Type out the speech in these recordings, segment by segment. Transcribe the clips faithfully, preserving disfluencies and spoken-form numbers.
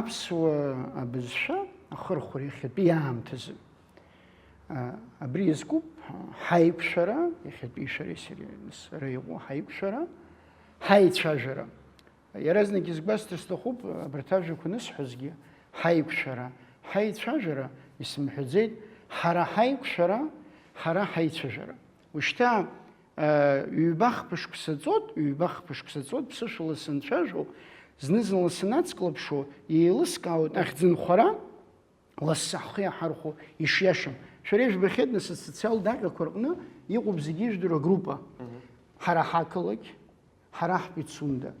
Аԥсуа абызшәа ахырхәара иахьатәи аамҭазы, а, абри иазкуп ҳаиқәшәара, иахьатәи шәареи сареи ара иҟоу ҳаиқәшәара, ҳаицәажәара. Иаразнак изгәасҭар сҭахуп, абарҭ ажәақәа анысҳәозгьы, ҳаиқәшәара, ҳаицәажәара, исымҳәаӡеит, ҳара ҳаиқәшәара, ҳара ҳаицәажәара. Ушьҭа, а, ҩба-хԥа шықәса ҵуеит, ҩба-хԥа шықәса ҵуеит, ԥсышәала санцәажәо, зны-зынла санацклаԥшуа, еилыскаауеит ахьӡынхара, лассы ҳхы иаҳархәо ишиашам. Шәара ижәбахьеит, нас, асоциалтә даҟьақәа рҟны иҟоуп зегьы ижәдыруа агруппа. Мгм. Ҳара ҳақалақь, ҳара ҳпицунда.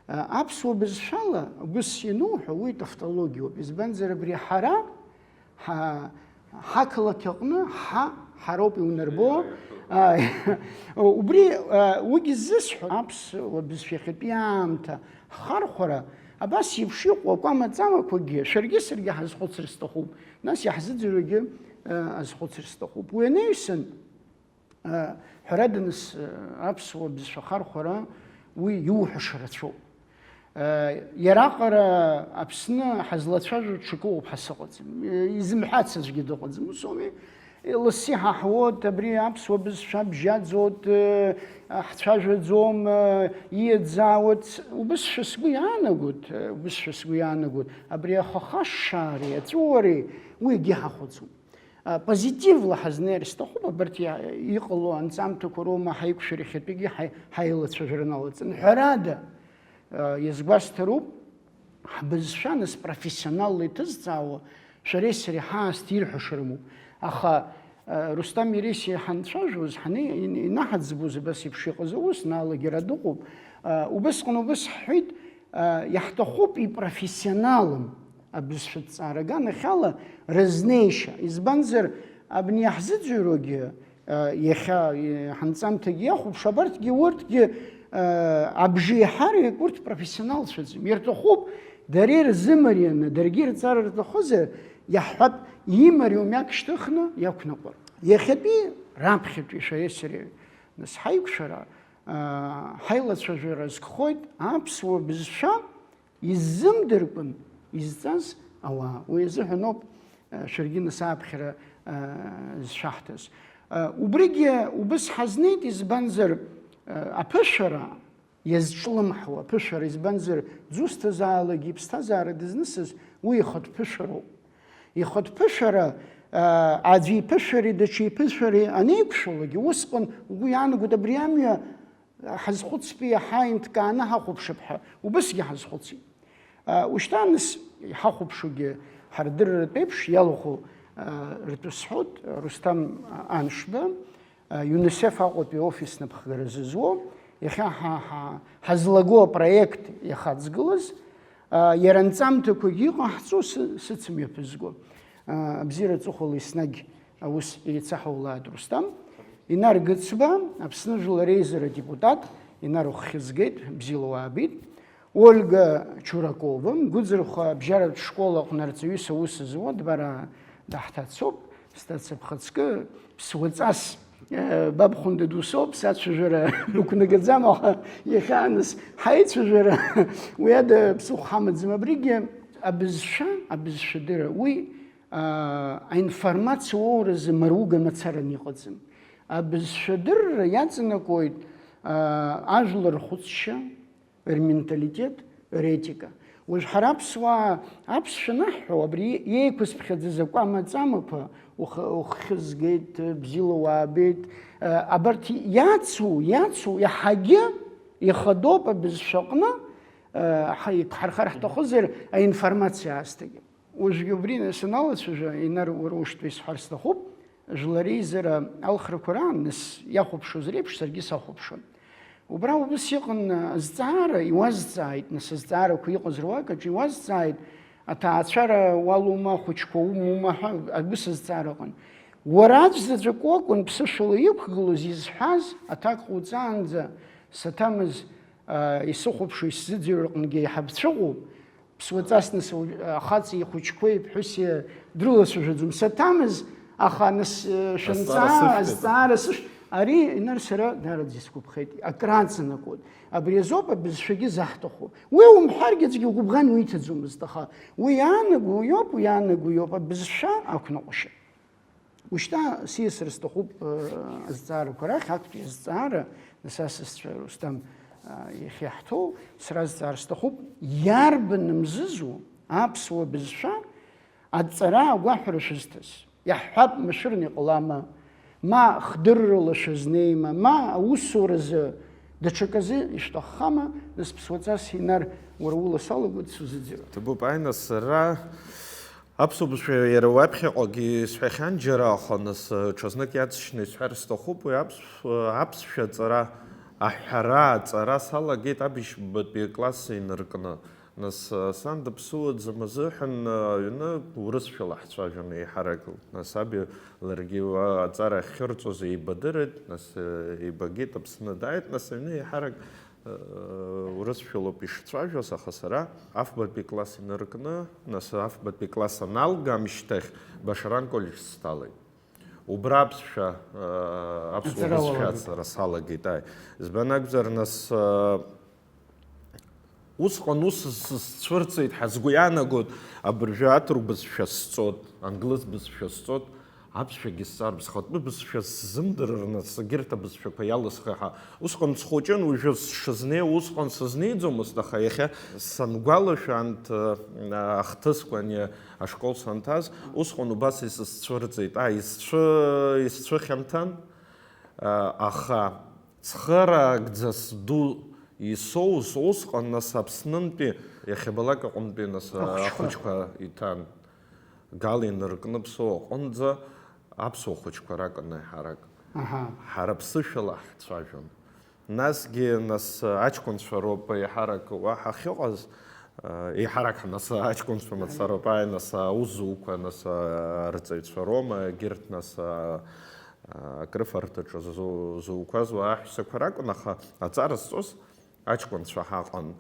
А, аԥсуа бызшәала убыс иануҳәо, уи тавтологиоуп. Избанзар, абри ҳара, ҳа-, ҳақалақь аҟны ҳа, ҳароуп иунарбо. Иара иаҳәо. А, убри, а, уигьы ззысҳәо, аԥсуа бызшәа иахьатәи аамҭа ҳхархәара, абас еиԥш иҟоу акәамаҵамақәагьы шәаргьы саргьы ҳазхәыцыр сҭахуп, нас иаҳзыӡырҩуагьы, а, азхәыцыр сҭахуп. Уи анаҩсан, Ҳәарада, нас, аԥсуа бызшәа ахархәара уи иуҳәаша рацәоуп. Иараҟара Аԥсны ҳазлацәажәо ҽакы ыҟоуп ҳәа сыҟаӡам. Изымҳәац аӡәгьы дыҟаӡам, ус ауми? Лассы иҳаҳуеит, абри аԥсуа бызшәа бжьаӡоит, ҳцәажәаӡом, ииаӡаауеит. Убысшәа сгәы иаанагоит, убысшәа сгәы иаанагоит. Абри ахахашшаареи аҵәыуареи уи егьи ҳахәаӡом. А, позитивла ҳазнеир сҭахуп, абарҭ иа-, иҟало анҵамҭақәа роума ҳаиқәшәара иахьатәигьы ҳаи-, ҳаилацәажәара налаҵаны. Ҳәарада, а, иазгәасҭароуп, ҳбызшәа нас профессионалла иҭызҵаауа, шәареи сареи ҳаасҭа ирҳәаша рымоуп. Аха, а, Рустам Ересиа ҳанцәажәоз, ҳани-, ин-, инаҳаӡбоз абас еиԥш иҟаз аус, налагьара дыҟоуп. А, убысҟан убыс ҳҳәеит, а, иаҳҭахуп ипрофессионалым абызшәа ҭҵаара аганахьала рызнеишьа. Избанзар, абни иаҳзыӡырҩуагьы, а, иахьа, и-, ҳанҵамҭагьы иахәаԥш, абарҭгьы, урҭгьы, а, абжеиҳараҩык урҭ профессионалцәаӡам. Ирҭахуп, дара ирзымарианы, даргьы ирҵар рҭахызар, иаҳҳәап, имариоу мҩак шьҭыхны иақәнаҟәар. Иахьатәи раԥхьатәи шәареи сареи, нас, ҳаиқәшәара, а, ҳаилацәажәара згхоит аԥсуа бызшәа иззымдыркәан изҵаз ауаа. Уи азыҳәаноуп, а, шәаргьы нас ааԥхьара, а, зшәаҳҭаз. А, убригьы убыс ҳазнеит, избанзар, а, аԥышәара иазҿлымҳауа аԥышәара, избанзар, дзусҭазаалакгьы иԥсҭазаара дызнысыз уи ихатә ԥышәароуп. Ихатә ԥышәара, а, аӡәы иԥышәареи даҽа иԥышәареи анеиқәшәалакгьы, усҟан угәы иаанагоит, абри амҩа ҳазхәыцтәи иаҳа инҭкааны ҳахәаԥшып ҳәа, убысгьы ҳазхәыцит. А, ушьҭа нас иҳахәаԥшугьы ҳардырратә еиԥш иалахәу, а, ртәы сҳәоит, Русҭам Аншба, а, ЮНИСЕФ Аҟәатәи офис напхгара зызуа, иахьа ҳа, ҳа, ҳазлаго апроект иахаҵгылаз, а, иара анҵамҭақәагьы иҟаҳҵо сы-, сыцымҩаԥызго. А, абзиара аҵыхәала еснагь аус еицаҳаулааит, Русҭам. Инар Гыцба, Аԥсны Жәлар Реизара адепутат, Инар, уххь згеит, бзиала уаабеит. Ольга Чуракова, Гәыӡырхәа абжьаратә школ аҟны арҵаҩыс аус зуа, Дбара даҳҭацоуп, сҭацабхаҵкы, ԥсуаҵас, э, бабхәында ду соуп, сацәажәара ықәнагаӡам, аха иахьааныс ҳаицәажәара уи ада ԥсыхәа ҳамаӡам. Абригьы абызшәа, абызшәадырра, уи, а, аинформациа уоуразы маруга мацаран иҟаӡам. Абызшәадырра иаҵанакуеит, а, ажәлар рхәыцшьа, рменталитет, ретика. Уажә ҳара аԥсуаа аԥсшәа анаҳҳәо, абри иеиқәызԥхьаӡаз акәама-ҵамақәа, ухы-, уххь згеит, бзиала уаабеит, э, абарҭ иацу, иацу, иаҳагьы ихадоуп абызшәаҟны, э, ҳа-, иқәҳархар ҳҭахызар, аинформациа аасҭагьы. Уажәгьы убри саналацәажәа, Инар, уара ушьҭоу исҳәар сҭахуп, жәлар реизара алхрақәа раан, нас, иахәаԥшуаз реиԥш, саргьы сахәаԥшуан. Убра убыс иҟан, азҵаара, иуазҵааит, нас, азҵаарақәа иҟаз руак аҿы иуазҵааит, аҭаацәара уалоума, ахәыҷқәа умоума ҳәа, абыс азҵаара ыҟан. Уара аӡә заҵәык уакәын ԥсышәала иқәгылоз изҳәаз, аҭак ҟауҵаанӡа саҭамыз, а, исыхәаԥшуа исзыӡырҩуа рҟынгьы еиҳа бцәыҟоуп, ԥсуаҵас, нас, ахаҵеи ихәыҷқәеи иԥҳәыси дрылацәажәаӡом. Саҭамыз, аха, нас, э, шәынҵаа, азҵаара сышәҭ-, азҵаара сышә-, Ари, Инар, сара даараӡа исгәаԥхеит, акраҵанакуеит. Абри азоуп абызшәагьы заҳҭаху. Уи умҳәаргьы аӡәгьы угәыбӷан уиҭаӡомызт, аха уи иаанаго иоуп, уи иаанаго иоуп абызшәа ақәныҟәашьа. Ушьҭа сиасыр сҭахуп, э, азҵаарақәа рахь, актәи азҵаара, нас асасцәа Рустам, э, иахьа иаҳҭоу, сразҵаар сҭахуп, иарбан мзызу аԥсуа бызшәа аҵара агәаҳәара шәызҭаз? Иаҳҳәап, машәырны иҟалама, ма хдыррала шәызнеима, ма аусуразы даҽаказы ишәҭаххама, нас ԥсуаҵас, Инар, уара ула салагоит, сузыӡырҩуеит. Ҭабуп, Аина, сара аԥсуа бызшәа иара уаԥхьаҟагьы исҳәахьан џьара, аха нас, ҽазнык иаҵшьны исҳәар сҭахуп, уи аԥс-, аԥсшәа аҵара, аҳәара аҵара салагеит абжьбатәи акласс инаркны. Нас, сан дыԥсуаӡам азыҳәан, аҩны урысшәала ҳцәажәон еиҳарак. Нас аби ларгьы уа аҵара ахьхьырҵәоз еибадырит, нас, еибагеит, Аԥсны дааит, нас аҩны еиҳарак, э, урысшәалоуп ишцәажәоз, аха сара афбатәи класс инаркны, нас афбатәи класс аналга амышьҭахь Башаран коллеџь сҭалеит. Убра аԥсшәа, э, аԥсуа Аҵара бызшәа уалагеит. Аҵара салагеит, ааи. Избан акәзар, нас, э, усҟан ус сызцәырҵит ҳәа сгәы иаанагоит, абыржәы аҭырқә бызшәа сҵот, англыз бызшәа сҵот, аԥсшәагьы сҵар, схатәы бызшәа сзымдырыр, нас егьырҭ абызшәақәа иалысхи ҳәа. Усҟан схәыҷын, уажәы сшызнеиуа усҟан сызнеиӡомызт, аха иахьа сангәалашәа анҭ, э, ахҭысқәа, ани ашкол санҭаз, усҟан убас исызцәырҵит. Ааи, исцәы-, исцәыхьанҭан, э, аха цхыраагӡа сду исоуз усҟан, нас Аԥснынтәи иахьабалак аҟынтәи, нас, Ахәыҷқәа. Ахәыҷқәа иҭан. Гал инаркны Ԥсоу аҟынӡа аԥсуа хәыҷқәа ракәын еиҳарак. Аҳа. Ҳара ԥсышәала ҳцәажәон. Насгьы, нас, аҷкәынцәа роуп еиҳарак уа ҳахьыҟаз, э, еиҳарак, нас, аҷкәынцәа мацароуп, ааи, нас, аус зуқәа, нас, арҵаҩцәа роума, егьырҭ, нас, а, а, акрыфарҭаҿы зу-, зуқәаз уа аҳәсақәа ракәын, аха аҵара зҵоз аҷкәынцәа ҳаҟан.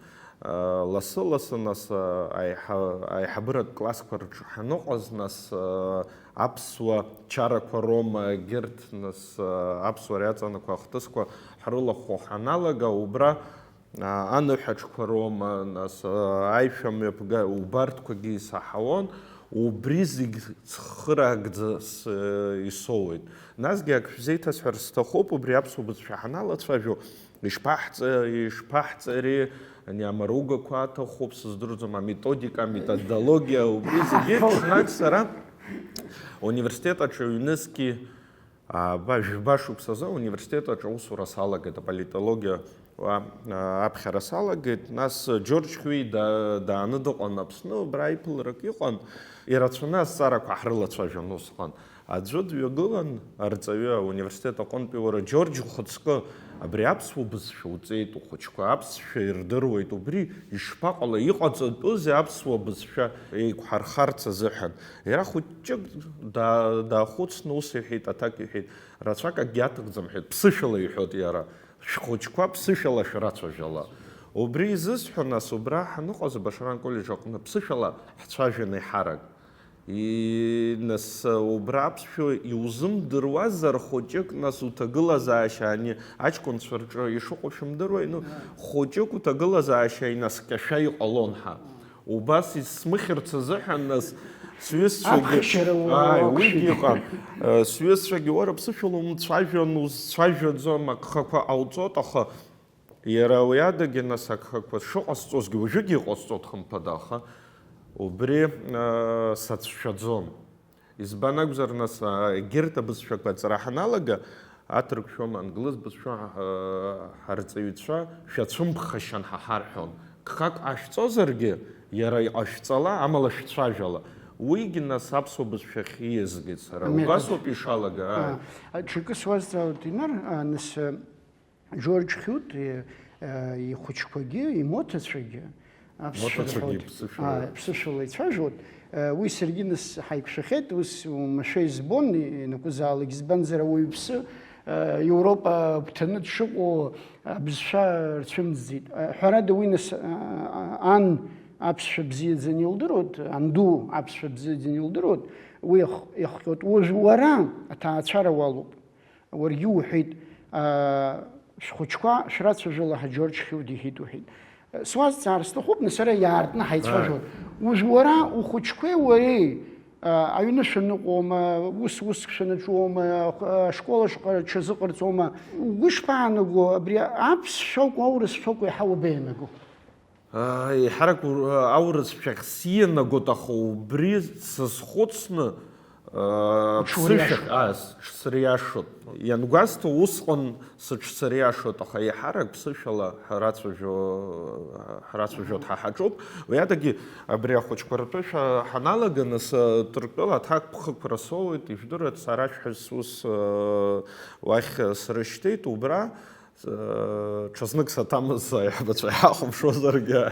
Лассы-лассы, нас, аиҳа-, аиҳабыратә классқәа рҿы ҳаныҟаз, нас, аԥсуа чарақәа роума, егьырҭ, нас, аԥсуара иаҵанакуа ахҭысқәа ҳрылахәхо ҳаналага, убра, аныҳәаҿқәа роума, нас, аишәа мҩаԥга-, убарҭқәагьы исаҳауан, убри зегь цхыраагӡа с-, исоуеит. Насгьы ак шәзеиҭасҳәар сҭахуп, убри аԥсуа бызшәа ҳаналацәажәо, Ишԥаҳҵа-, ишԥаҳҵари, ани амаругақәа аҭахуп, сыздырӡом, аметодика, аметодологиа, убри зегьы ҽнак сара университет аҿы ҩнызқьи, а, ба-, жәба шықәсазы ауниверситет аҿы аусура салагеит, аполитологиа уа, а, аԥхьара салагеит. Нас Џьорџь Хьуи да-, дааны дыҟан Аԥсны, убра аиԥыларак иҟан, ирацәаны азҵаарақәа ҳрылацәажәон усҟан. Аӡәы дҩагылан, арҵаҩы, ауниверситет аҟынтәи, уара, Џьорџь, ухаҵкы, абри аԥсуа бызшәа уҵеит, ухәыҷқәа аԥсшәа ирдыруеит, убри ишԥаҟалеи, иҟаҵатәузеи аԥсуа бызшәа еиқәҳархарц азыҳәан? Иара хәыҷык даа-, даахәыцны ус иҳәеит, аҭак иҳәеит, рацәак акгьы аҭахӡам, ҳәа ԥсышәала иҳәоит иара, шәхәыҷқәа ԥсышәала шәрацәажәала. Убри изысҳәо, нас, убра ҳаныҟаз, Башаран коллеџь аҟны ԥсышәала ҳцәажәон еиҳарак. И-, нас, убра аԥсшәа иузымдыруазар, хәыҷык, нас, уҭагылазаашьа ани аҷкәынцәа рҿы ишыҟоу шәымдыруеи, ну, хәыҷык уҭагылазаашьа инаскьашәа иҟалон ҳа. Убас исмыхьырц азыҳәан, нас, сҩызцәагьы, Аԥхьашьара уа-, ааи, уақәшәеит. Уигьы ыҟан. Э, сҩызцәагьы, уара ԥсышәала умцәажәан, узцәажәаӡом, агхақәа ҟауҵот, аха Иара уи адагьы, нас, агхақәа шыҟасҵозгьы, уажәыгьы иҟасҵоит, хымԥада, аха убри, э, сацәшәаӡом. Избан акәзар, нас, а, егьырҭ абызшәақәа аҵара ҳаналага, аҭырқәшәома, англыз бызшәа, э, ҳарҵаҩцәа шәацәымԥхашьан ҳа ҳарҳәон. Гхак ҟашәҵозаргьы, иара иҟашәҵала, амала шәцәажәала. Уигьы, нас, аԥсуа бызшәахь ииазгеит сара. Амеҭ- Убасоуп ишалага, ааи. А, ҽакы суазҵаауеит, Инар, а, нас, э, Џьорџь Хьуи, э, ихәыҷқәагьы, имоҭацәагьы аԥсшәа Моҭацәагьы рҳәоит. Ԥсышәала. Ааи, ԥсышәала ицәажәоит. Э, уи саргьы нас ҳаиқәшәахьеит, ус уамашәа избон, ианакәызаалак, избанзар ауаҩԥсы, э, Европа агәҭаны дшыҟоу абызшәа рцәымӡӡеит. Э, ҳәарада, уи нас, э, ан аԥсшәа бзиаӡаны илдыруеит, анду аԥсшәа бзиаӡаны илдыруеит, уи иах-, иахҟьоит. Уажә уара аҭаацәара уалоуп. Уаргьы уҳәеит, аа, шәхәыҷқәа шәрацәажәала ҳа Џьорџь Хьыуд иҳәеит уҳәеит. Суазҵаар сҭахуп, нас ара иаартны ҳаицәажәон. Уажә уара ухәыҷқәеи уареи, аа, аҩны шәаныҟоума, ус, уск шәанаҿума, ашкол ашҟа ҽазыҟарҵома? Угәы шԥаанаго, абри аԥсшәоуп, аурысшәоуп еиҳа уабеианаго? Еиҳарак аурысшәахь сианагоит, аха убри сазхәыцны, ԥсышәахь, аа, сыҽсыриашоит. Иангәасҭо усҟан сыҽсыриашоит, аха еиҳарак ԥсышәала ҳрацәажәо, ҳрацәажәо дҳа ҳаҿуп. Уи адагьы абри ахәыҷқәа ртәы шәа-, ҳаналага, нас, Ҭырқәтәыла аҭакԥхықәра соуеит, ижәдыруеит, сара шәҳәа сус, уахь срышьҭеит, убра. Ҽазнык саҭамыз аиҳабацәа иаахәаԥшуазаргьы.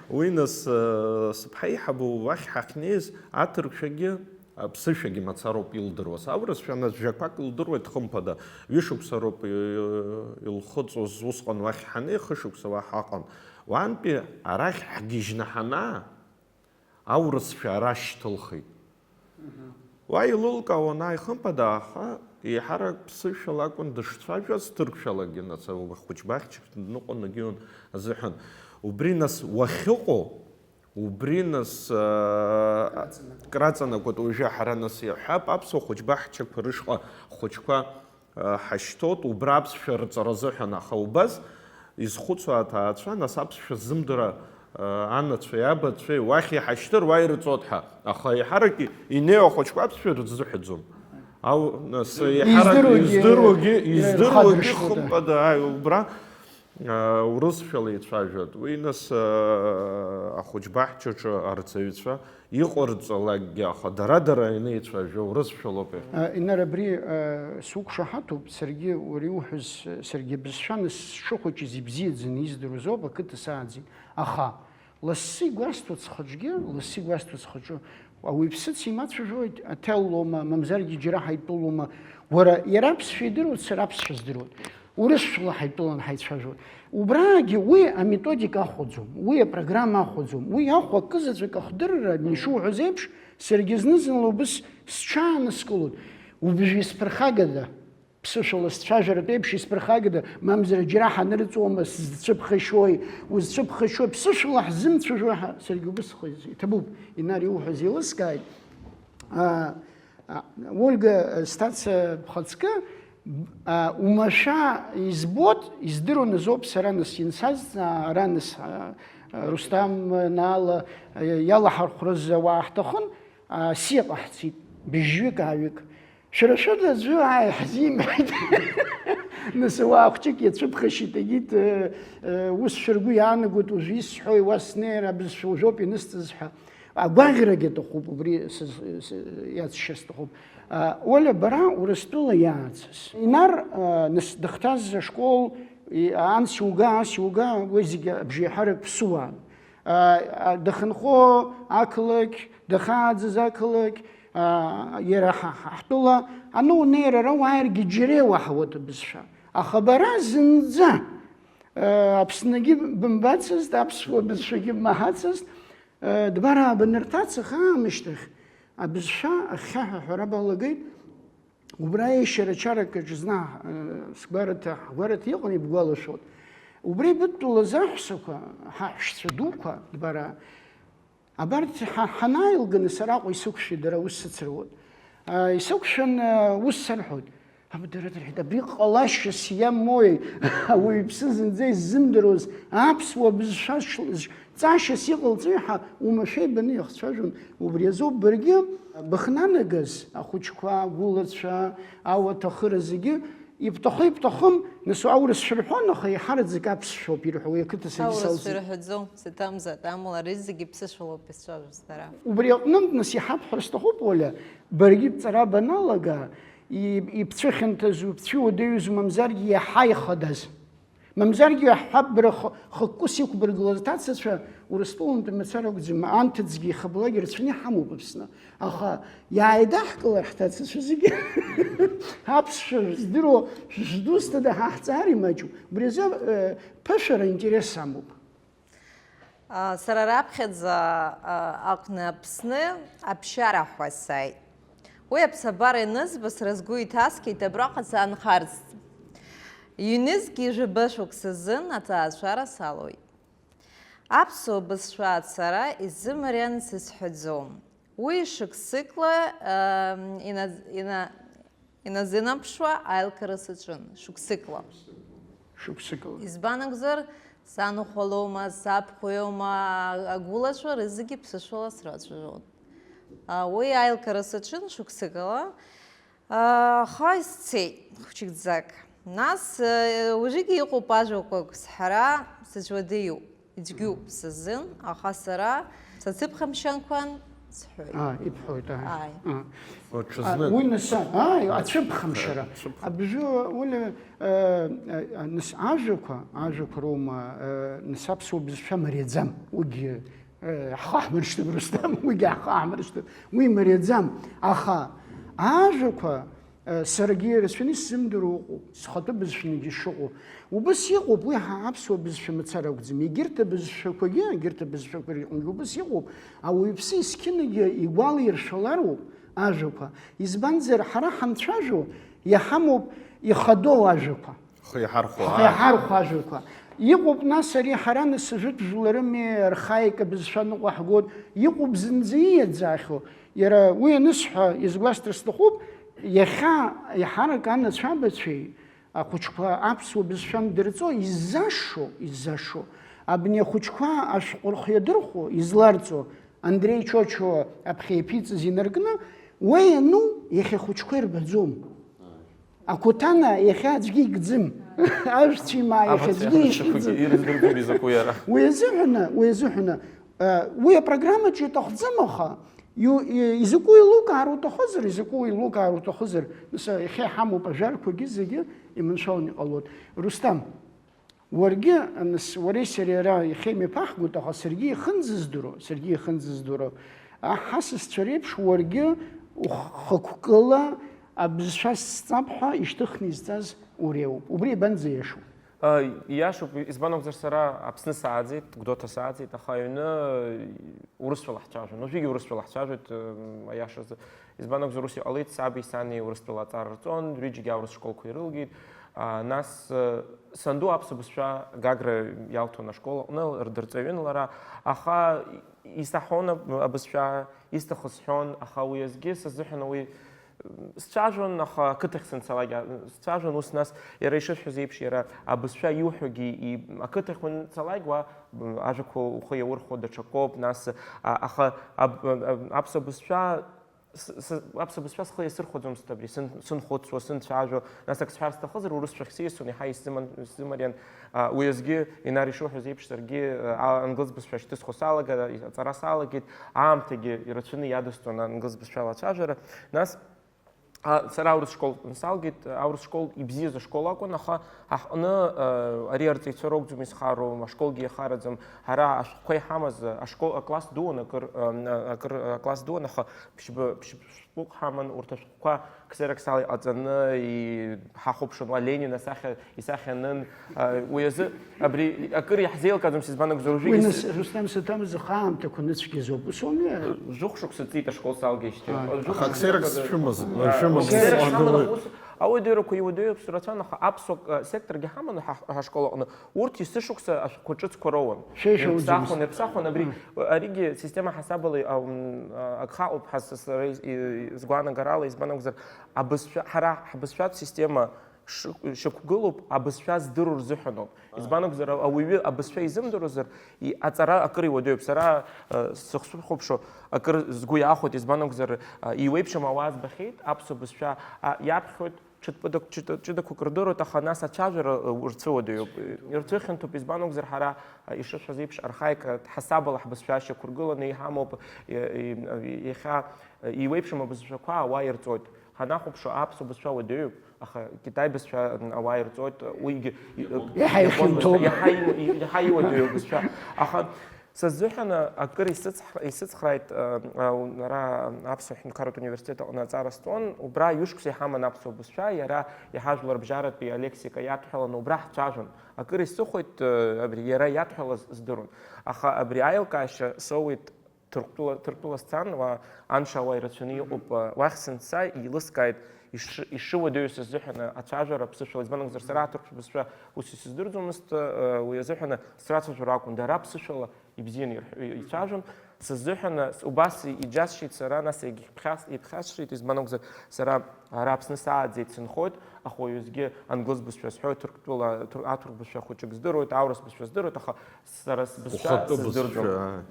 Уи нас, сыԥҳа еиҳабы уахь ҳахьнеиз, аҭырқәшәагьы, аԥсышәагьы мацароуп илдыруаз. Аурысшәа нас жәақәак илдыруеит, хымԥада, ҩышықәса роуп илхыҵуаз усҟан уахь ҳанеи, хышықәса уа ҳаҟан. Уантәи арахь ҳгьежьны ҳанаа, аурысшәа ара шьҭылхит. Уа илылкаауан, ааи, хымԥада, аха еиҳарак ԥсышәала акәын дышцәажәаз, ҭырқәшәалагьы, нас, хәыҷбаҳчак дныҟәаны дгылан азыҳәан. Убри, нас, уахьыҟоу, убри, нас, аа, краҵанакуеит. Уажәы ҳара, нас, иаҳҳәап, аԥсуа хәыҷбаҳчақәа рышҟа хәыҷқәа ҳашьҭоуп, убра аԥсшәа рҵара азыҳәан, аха убас изхәыцуа аҭаацәа, нас аԥсшәа ззымдыруа анацәеи абацәеи уахь иҳашьҭыр, уа ирҵоит ҳәа. Аха еиҳарак инеиуа ахәыҷқәа аԥсшәа рзыҳәаӡом. Ау, нас, еиҳарак издыруагьы, издыруагьы, издыруагьы хымԥада, ааи, убра, а, урысшәала ицәажәоит. Уи, нас, а, ахәыҷбаҳчаҿы арҵаҩцәа иҟарҵалакгьы, аха дара-дара ианеицәажәо, урысшәалоуп иахьа. Инар, абри, э, суқәшаҳаҭуп, саргьы уара иуҳәаз, э, саргьы абызшәа нас сшыхәыҷыз ибзиаӡаны издыруаз ауп, ақыҭа сааӡеит. Аха лассы игәасҭоит схаҿгьы, лассы игәасҭоит схаҿы, ауаҩԥсы дсеимацәажәоит, аҭел лоума, мамзаргьы џьара ҳаитәылома, уара, иара аԥсшәа идыруеит, сара аԥсшәа здыруеит. Урысшәала ҳаитәылан ҳаицәажәоит. Убраагьы уи аметодика ахәаӡом, уи апрограмма ахәаӡом, уи ахә акызаҵәык ахдырра, ишуҳәаз еиԥш, саргьы зны-зынла убыс сҽааныскылоит. Убжәы исԥырхагада? Ԥсышәала сцәажәаратә еиԥш исԥырхагада? Мамзар џьара ҳанырҵуама, сзцәыԥхашьои, узцәыԥхашьои? Ԥсышәала ҳзымцәажәо ҳа-, саргьы убыс схы-, иҭабуп, Инар иуҳәаз еилыскааит. А, А, Ольга, э, стациа бхаҵкы, а, умашәа избот, издыруан азоуп сара нас иансазҵаа, ара нас, а, а, Рустам, э, Наала, э, иалаҳархәрыз ауаа ҳҭахын, а, сиа ҟаҳҵеит, быжьҩык, ааҩык. Шәара шәыда аӡәы ааи ҳзимҳәеит. Нас ауаа хәҷык иацәыԥхашьеит, егьит, э, э, ус шәыргәы иаанагоит, уажә исҳәои, уа снеир, абызшәа уажәоуп инысҵаз ҳәа. Агәаӷьрагьы аҭахуп, убри сыз-, с-, иацшьа сҭахуп. А, Оля, бара Урыстәыла иаацыз. Инар, а, нас дыхҭаз ашкол, и-, анс иуга, ас иуга, уи зегьы абжеиҳарак ԥсуан. А, а, дахьынхо ақалақь, дахьааӡаз ақалақь, а, иара ҳа, ҳа, ҳтәыла, анунеир ара уааиргьы џьара иуаҳауеит абызшәа. Аха бара зынӡа, а, Аԥсныгьы бымбацызт, аԥсуа бызшәагьы бмаҳацызт, Дбара банырҭацах аамышьҭахь, абызшәа ахьхьаҳәа аҳәара балагеит. Убра еишьара чарак аҿы зны, э, сгәараҭа, ҳгәараҭа иҟан, ибгәалашәоит. Убри быдтәалаз аҳәсақәа, ҳаҳәшьцәа дуқәа, дбара, абарҭ ҳа-, ҳанааилганы сара Аҟәа исықәшәеит, дара аус сыцыруан. Э, исықәшәан, э, ус сарҳәоит. Аб-, дара дырҳәеит, абри ҟалашьас иамои, ауаҩԥсы зынӡа иззымдыруаз аԥсуа бызшәа ш-, ш-, ҵашьас иҟалҵои ҳәа, уамашәа ибаны иахцәажәон. Убри азоуп баргьы быхнанагаз, ахәыҷқәа, агәылацәа, ауаҭахыра зегьы, ибҭахы-ибҭахым, нас аурыс шәырҳәон, аха иҳараӡак аԥсшәоуп ирҳәо, уи ақыҭа саргьы салҵит. Аурыс шәырҳәаӡом, саҭамзар, амала ари зегьы ԥсышәалоуп исцәажәоз дара. Убри аҟнынтә, нас, иҳабҳәар сҭахуп, Оля, баргьы бҵара баналага, и-, ибцәыхьанҭазу, бцәыуадаҩызу, мамзаргьы иаҳа ихадаз. Мамзаргьы иаҳҳәап, бара х-, хықәкыс иқәбыргылаз аҭацацәа Урыстәылантәи мацара акәӡам, анҭыҵгьы ихаблак ирацәаны иҳамоуп Аԥсны. Аха иааидаҳкылар ҳҭацацәа зегьы аԥсшәа здыруа шәдусҭада ҳа ҳҵаар имаҷу? Убри азы, э, ԥышәара интерес амоуп. А, сара раԥхьаӡа, а, акәны Аԥсны аԥсшьара ҳәа сааит. Уи аԥсабара ианызба, сара сгәы иҭаскит абраҟа саанхарц. Ҩнызқь ҩажәа шықәса азын аҭаацәара салоит. Аԥсуа бызшәа ацара изымариан сызҳәаӡом. Уи шықәсыкла, ам, ина-, ина-, иназынаԥшуа аилкара саҿын. Шықәсыкла. Шықәсыкла. Избан акәзар, санхәалома, сабхәеиома, агәылацәа рызегьы ԥсышәала срацәажәон. А, уи аилкара саҿын шықәсыкала. А, аха исцеит хәҷыкӡак. Нас, э, уажәыгьы иҟоуп ажәақәак сҳәара сыцәуадаҩуп. Ицәгьоуп сазын, аха сара сацыԥхамшьанқәан сҳәоит. А, ибҳәоит, ааи. Ааи. А. Уи нас, ааи, ацәыԥхамшьара. Абжьы, ули, э, э, нас ажәақәа, ажәақәа роума, э, нас аԥсуа бызшәа мариаӡам. Уигьы, э, ҳхаҳмыршьҭып, Рустам, уигьы ҳхаҳмыршьҭып. Уи мариаӡам. Аха ажәақәа, Саргьы ирацәаны исзымдыруа ыҟоуп, схатәы бызшәангьы шыҟоу. Убыс иҟоуп, уи ҳа аԥсуа бызшәа мацара акәӡам. Егьырҭ абызшәақәагьы, егьырҭ абызшәақәа рҟынгьы убыс иҟоуп, ауаҩԥсы есқьынагьы игәалаиршәалароуп ажәақәа. Избанзар, ҳара ҳанцәажәо, иҳамоуп ихадоу ажәақәа. Ҳхы иаҳархәо, ҳхы иаҳархәо ажәақәа. Иҟоуп, нас, ари ҳара нас ажәытә жәларыми, архаика бызшәа ныҟәаҳгоит, иҟоуп зынӡа ииаӡахьоу. Иара уи анысҳәа, изгәасҭар сҭахуп, иахьа еиҳарак анацәабацәеи ахәыҷқәа аԥсуа бызшәа андырҵо иззашшо, иззашшо, абни ахәыҷқәа ашәҟәы рхы иадырхәо, изларҵо, Андреи Чочуа аԥхьа иаԥиҵаз инаркны, уа иану иахьа ахәыҷқәа ирбаӡом. Акәытана иахьа аӡәгьы икӡым. Ажәцәеимаа иахьа аӡәгьы ишикӡым. Ирыздырӡом изакәу иара. Уи азыҳәаны, уи азыҳәаны, э, уи апрограммаҿы иҭахӡам, аха иу-, и-, изакәу еилукаар уҭахызар, изакәу еилукаар уҭахызар, нас, иахьа иҳамоуп ажәарқәагьы зегьы иманшәаланы иҟалоит. Рустам, уаргьы, нас, уареи сареи ара иахьа имҩаԥаҳгоит, аха саргьы ихынӡыздыруа, саргьы ихынӡыздыруа, аҳ-, ҳасасцәа реиԥш уаргьы ухықәкыла абызшәа сҵап ҳәа ишьҭыхны изҵаз уреиуоуп. Убри иабанӡа иашоу? А, ииашоуп, избан акәзар, сара Аԥсны сааӡеит, Гәдоуҭа сааӡеит, аха аҩны урысшәала ҳцәажәон. Уажәыгьы урысшәала ҳцәажәоит, м, аиашазы. Избан акәзар, ус иҟалеит, саби сани урыстәыла аҵара рҵон, рҩыџьагьы аурыс школқәа ирылгеит. А, нас, э, санду аԥсуа бызшәа Гагра иалҭон ашкол аҟны, рдырҵаҩын лара, аха исаҳон аб-, абызшәа, исҭахыз сҳәон, аха уи азгьы сазыҳәан уи, м, сцәажәон, аха ақыҭахь санцалак, а, сцәажәон, ус нас иара ишысҳәаз еиԥш, иара абызшәа иуҳәогьы и-, ақыҭахь уанцалак, уа, м, ажәақәа ухы иаурхәо даҽакоуп, нас, а, аха аб-, а, аԥсуа бызшәа С-, с-, аԥсуа бызшәа схы иасырхәаӡомызт абри, сын-, сынхәыцуа, сынцәажәо, нас ак сҳәар сҭахызар, урысшәа сисуан, иаҳа исзыман-, сзымариан, а, уи азгьы, Инар ишуҳәаз еиԥш, саргьы, а, англыз бызшәа шьҭысхуа салагар, аҵара салагеит, аамҭагьы ирацәаны иадысҵон англыз бызшәала ацәажәара, нас, а, сара аурыс школ салгеит, аурыс школ ибзиаз ашкол акәын, аха ҳаҟны, а, ари арҵаҩцәа ракәӡам изхароу, ашколгьы иахараӡам, ҳара ашәҟәқәа иҳамаз, ашкол, акласс дуун, акыр, а, акыр, акласс дуун, аха Ԥшьба, ԥшь-, шәҟәык ҳаман, урҭ ашәҟәқәа ксероксала иҟаҵаны иҳахәаԥшуан, уа Ленин асахьа, исахьа анын, а, уи азы абри акыр иаҳзеилкааӡом, избан акәзар, уажәы Уи ис- нас, Рустам, саҭамыз, аха аамҭақәа ныцәгьазоуп, ус ауми? Жәохә шықәса ҵит ашкол салгеижьҭеи. Ааи. Жәохә Аха шықәса ксерокс ҵит. Шәымаз, А, шәымаз. Ксерокс Сҟандыруа. Ҳаман, аус, ауадаҩрақәа иуадаҩуп, сурацәа, аха аԥсуа, а, секторгьы ҳаман ҳа-, ҳашкол аҟны. Урҭ есышықәса ашәҟәқәа ҿыцқәа роуан. Шәеиша Ирԥсахуан, уӡӡамызт. Ирԥсахуан, абри, М. аригьы система ҳасабала, ам, а, агхаҟоуп ҳәа са, сара из-, и-, сгәаанагарала, избан акәзар, абызшәа, ҳара ҳбызшәатә система шы-, шьақәгылоуп, абызшәа здыруа рзыҳәаноуп. Избан акәзар, а-, ауаҩы абызшәа изымдыруазар, и-, аҵара акыр иуадаҩуп. Сара, а, сыхсыхәаԥшуа, акыр сгәы иаахәеит, избан акәзар, а, иуеиԥшым ауаа збахьеит, аԥсуа бызшәа, а, иаԥхьоит, Ҽыҭбыдак-, ҽыҭ-, ҽыдақәак рдыруеит, аха нас ацәажәара, э, рцәыуадаҩуп. Ирцәыхьанҭоуп, избан акәзар, ҳара, э, ишышәҳәаз еиԥш, архаик, э, ҳасабала ҳбызшәа шьақәыргыланы иҳамоуп, э, э, иахьа, э, иуеиԥшым абызшәақәа ауаа ирҵоит. Ҳанахәаԥшуа, аԥсуа бызшәа уадаҩуп, аха Китай бызшәа, м, ауаа ирҵоит, уигьы, и-, э, Иаҳа иаԥсуа ихьанҭоуп. Бызшәа, иаҳа иму-, и-, иаҳа иуадаҩу абызшәа. Аха Сазыҳәан, акыр исыцҳ-, исыцхрааит, а, а, ара Аԥсуа ҳәынҭқарратә университет аҟны аҵара стәон, убра ҩышықәса иҳаман аԥсуа бызшәа, иара иҳажәлар бжьаратәи алексика иадҳәаланы убра ҳцәажәон. Акыр исыхәеит, а, абри иара иадҳәалаз здыруан. Аха абри аилкаашьа соуеит Ҭырқәтәыла, Ҭырқәтәыла сцан, уа аншьа ауаа ирацәаны иҟоуп, уахь санца, еилыскааит, иши-, ишиуадаҩу сызыҳәаны ацәажәара аԥсышәала, избан акәзар, сара аҭырқәтә бызшәа ус исыздырӡомызт, уи азыҳәаны срацәажәара акәын, дара аԥсышәала ибзианы ирҳәо-, ицәажәон, сызыҳәаны, с-, убас иџьасшьеит сара, нас егьиԥхьас-, иԥхьасшьеит, избан акәзар, сара ара Аԥсны сааӡеит, сынхоит, аха уаҩызгьы англыз бызшәа сҳәоит, ҭырқәтәыла, ҭыр-, аҭырқә бызшәа хәыҷык здыруеит, аурыс бызшәа здыруеит, аха сара сбызшәа Ухатәы сыздырӡом. Бызшәа, ааи.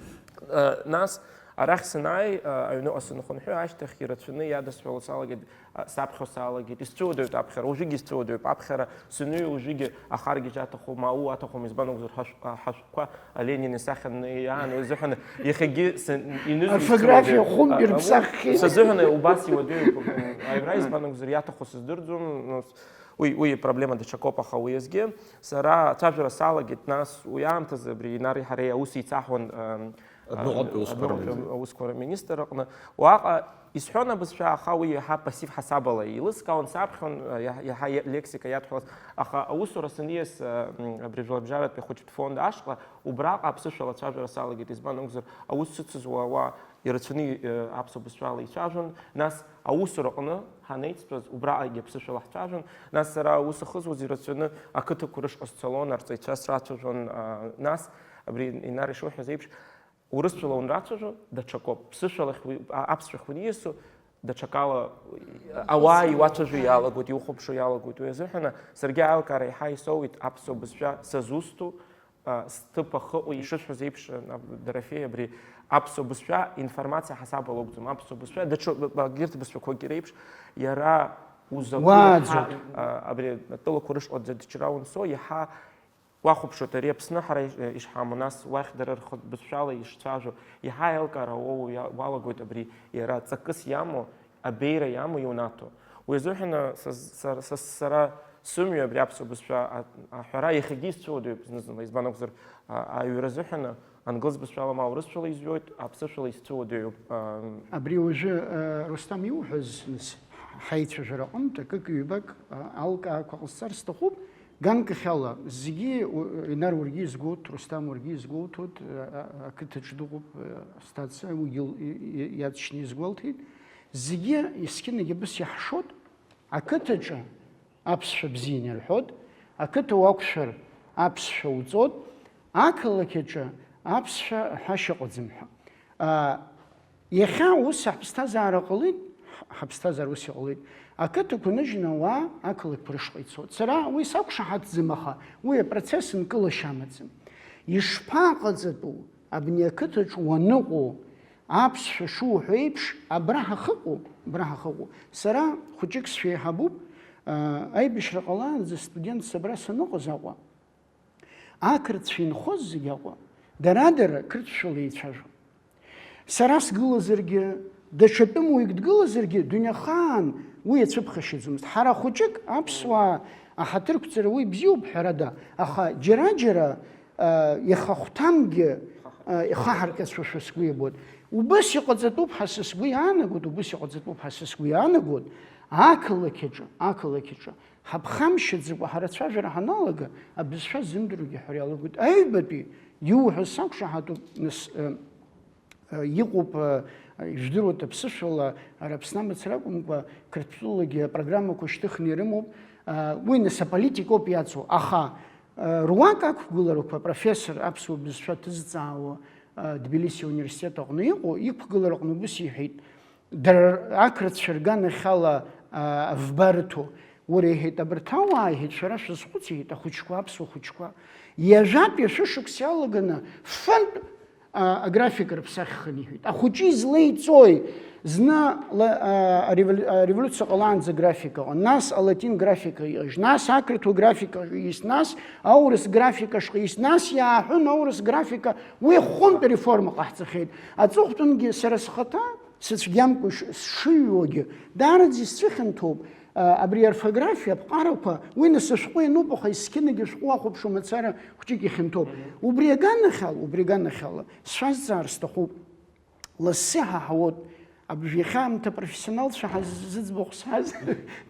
Э, нас, арахь санааи, э, аҩныҟа сынхынҳәы ашьҭахь ирацәаны иадысҳәало салагеит, э, саԥхьо салагеит, исцәыуадаҩуп аԥхьара, уажәыгь исцәыуадаҩуп аԥхьара, сынҩуа уажәыгьы ахаргьежь аҭахума, ауу аҭахума, избан акәзар, ҳашә-, а, ҳашәҟәқәа Ленин исахьа иааны изыҳәаны иахьагьы сын-, инызу Орфографиа исцәыуадаҩуп. Хәымгьы А, а, рыԥсаххьеит. Сазыҳәаны убас иуадаҩуп, м, аҩра, избан акәзар, иаҭаху сыздырӡом, ну, с-, уи, уи проблема даҽакоуп, аха уи азгьы сара ацәажәара салагеит, нас уи аамҭазы абри Инари ҳареи аус еицаҳуан, ам, Адәныҟатәи аусқәа адәныҟатәи рминистр. Аусқәа рминистр аҟны. Уаҟа исҳәон абызшәа, аха уи иаҳа пассив ҳасабала еилыскаауан, саԥхьон, а, иаҳ-, иаҳа лексика иадҳәалаз, аха аусура саниас, а, м, абри Жәларбжьаратәи ахәыҷтә фонд ашҟа, убраҟа аԥсышәала ацәажәара салагеит, избан акәзар, аус шыцыз уа, уа ирацәаны, э, аԥсуа бызшәала ицәажәон, нас аусураҟны ҳанеицтәаз, убраҟагьы аԥсышәала ҳцәажәон, нас сара аус ахызуаз ирацәаны ақыҭақәа рышҟа сцалон, арҵаҩцәа срацәажәон, а, нас, абри Инар ишуҳәаз еиԥш, урысшәала унрацәажәо, даҽакоуп, ԥсышәалахь уи, а, аԥсшәахь униасу, даҽакала, ауаа иуацәажәо иалагоит, иухәаԥшуа иалагоит, уи азыҳәаны саргьы аилкаара еиҳа исоуит аԥсуа бызшәа сазусҭоу, а, сҭыԥ ахыҟоу, ишысҳәоз еиԥш, а, Дорофеи, абри аԥсуа бызшәа информациа ҳасаб алоугӡом. Аԥсуа бызшәа, даҽа, егьырҭ бызшәақәагьы реиԥш, иара узакәу Уааӡоуп. Иаҳа, а, абри атәылақәа рышҟа даҽа-даҽа раунсо, иаҳа уахәаԥшуеит, ари Аԥсны ҳара иш-, ишҳамоу, нас уахь дара рхатә бызшәала ишцәажәо, иаҳа аилкаара уоу иа-, уалагоит абри иара ҵакыс иамоу, абеиара иамоу иунаҭо. Уи азыҳәан, а, са, са, са, сара сымҩа абри аԥсуа бызшәа а-, аҳәара иахьагьы исцәыуадаҩуп зны-зынла, избан акәзар, а, аҩра азыҳәан англыз бызшәала ма урысшәала изҩуеит, аԥсышәала исцәыуадаҩуп. А, Абри уажәы, а, Рустам иуҳәаз, нас, ҳаицәажәара аҟынтә акык-ҩбак, а, алкаақәа ҟасҵар сҭахуп, ганкахьала, зегьы, у-, Инар, уаргьы изгәоуҭ, Рустам, уаргьы изгәоуҭоит, а, а, ақыҭаҿ дыҟоуп, а, сҭаца, уигьы л-, и-, и-, иаҵшьны изгәалҭеит. Зегьы есқьынагь абас иаҳшоит, ақыҭаҿы аԥсшәа бзианы ирҳәоит, ақыҭа уақәшәар аԥсшәа уҵоит, ақалақь аҿы аԥсшәа ҳәашьа ыҟаӡам ҳәа. А, иахьа ус ҳаԥсҭазаара ҟалеит, ҳ-, ҳаԥсҭазаара ус иҟалеит, ақыҭақәа ныжьны ауаа ақалақьқәа рышҟа ицоит. Сара уи сақәшаҳаҭӡам, аха уи апроцесс нкылашьа амаӡам. Ишԥаҟаҵатәу абни ақыҭаҿ уаныҟоу, аԥсшәа шуҳәо еиԥш, абра ҳахыҟоу, абра ҳахыҟоу. Сара хәыҷык сшәеиҳабуп, а, аибашьра ҟалаанӡа студентс абра саныҟаз Аҟәа, ақырҭцәа инхоз зегь Аҟәа, дара-дара қырҭшәала еицәажәон. Сара сгылазаргьы, даҽа тәымуаҩык дгылазаргьы, дунеихаан уи иацәыԥхашьаӡомызт. Ҳара хәыҷык, аԥсуаа аҳаҭырқәҵара уи бзиоуп, ҳәарада, аха џьара-џьара, а, ихахәҭамгьы, а, ихаҳаркьацәашәа сгәы иабоит. Убыс иҟаҵатәуп ҳәа са сгәы иаанагоит, убыс иҟаҵатәуп ҳәа са сгәы иаанагоит, ақалақь аҿы, ақалақь аҿы ҳаԥхамшьаӡакәа ҳара ацәажәара ҳаналага, абызшәа зымдыруагьы ҳәара иалагоит. Аҩбатәи иуҳәо сақәшаҳаҭуп, нас, э, э, иҟоуп, э, ижәдыруеит, аԥсышәала ара Аԥсны амацара акәымкәа, Қырҭтәылагьы апрограммақәа шьҭыхны ирымоуп. Э, уи, нас, аполитикоуп иацу, аха, э, руак ақәгыларақәа, профессор, аԥсуа бызшәа ҭызҵаауа, э, Тбилиси ауниверситет аҟны иҟоу, иқәгылараҟны убыс иҳәеит. Дара ақырҭцәа рганахьала, а, авба рыҭо. Уара, иҳәеит, абарҭ ауаа, иҳәеит, шәара шәазхәыц, иҳәеит, ахәыҷқәа, аԥсуа хәыҷқәа. Ҩажәатәи ашәышықәса иалаганы фынтә, а, аграфика рыԥсаххын, иҳәеит. Ахәыҷы излеиҵои? Зны ла-, а, ареволю-, ареволиуциа ҟалаанӡа графика ыҟан, нас алатин графика иҟаижь, нас ақырҭуа графика иҟаижь, нас аурыс графика шҟаижь, нас иааҳәын аурыс графика, уи хәынтә реформа ҟаҳҵахьеит. Аҵыхәтәангьы сара схаҭа, сыцәгьамкәа ш-, сшыҩуагьы, даараӡа исцәыхьанҭоуп, а, абри аорфографиа аԥҟарақәа, уи нас ашәҟәы иануп, аха есқьынагьы ашәҟәы уахәаԥшуа мацара хәҷык ихьанҭоуп. Мгм. Убри аганахьала, убри аганахьала, сшәазҵаар сҭахуп. Лассы иҳаҳауеит, аб-, иахьа аамҭа профессионалцәа ҳаз-, зыӡбахә сҳәаз,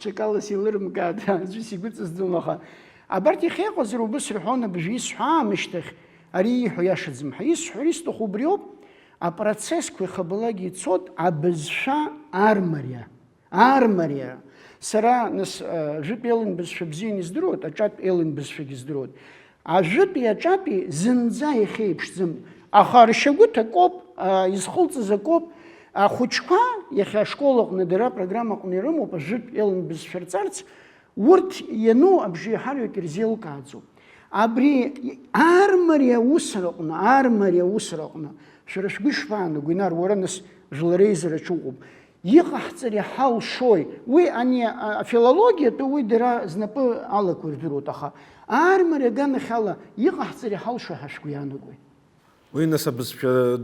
ҽакала сеилырымкааит, аӡәы сигәыҵаӡом, аха абарҭ иахьа иҟазар убыс рҳәон, абыржәы исҳәо аамышьҭахь, ари ииҳәо иашаӡам ҳәа. Исҳәар исҭаху убриоуп, Апроцессқәа ихабалак ицоит абызшәа армариа. Армариа. Сара, нас, э, жәытә еилан бызшәа бзианы издыруеит, аҿатә еилан бызшәагьы здыруеит. Ажәытәи аҿатәи зынӡа ихеиԥшӡам. Аха ршьагәыҭ акоуп, э, изхылҵыз акоуп. Ахәыҷқәа иахьа ашкол аҟны дара апрограмма аҟны ирымоуп, ажәытә еилан бызшәа рҵарц, урҭ иану абжеиҳараҩык ирзеилкааӡом. Абри армариа аусраҟны, армариа аусраҟны, шәара шәгәы ишԥаанаго, Инар, уара нас жәлар реизараҿы уҟоуп. Иҟаҳҵар иҳалшои? Уи ани, а, афилологиатәы уи дара знапы алаку ирдыруеит, аха армариа аганахьала иҟаҳҵар иҳалшои ҳәа шәгәы иаанагои? Уи, нас, абызшәа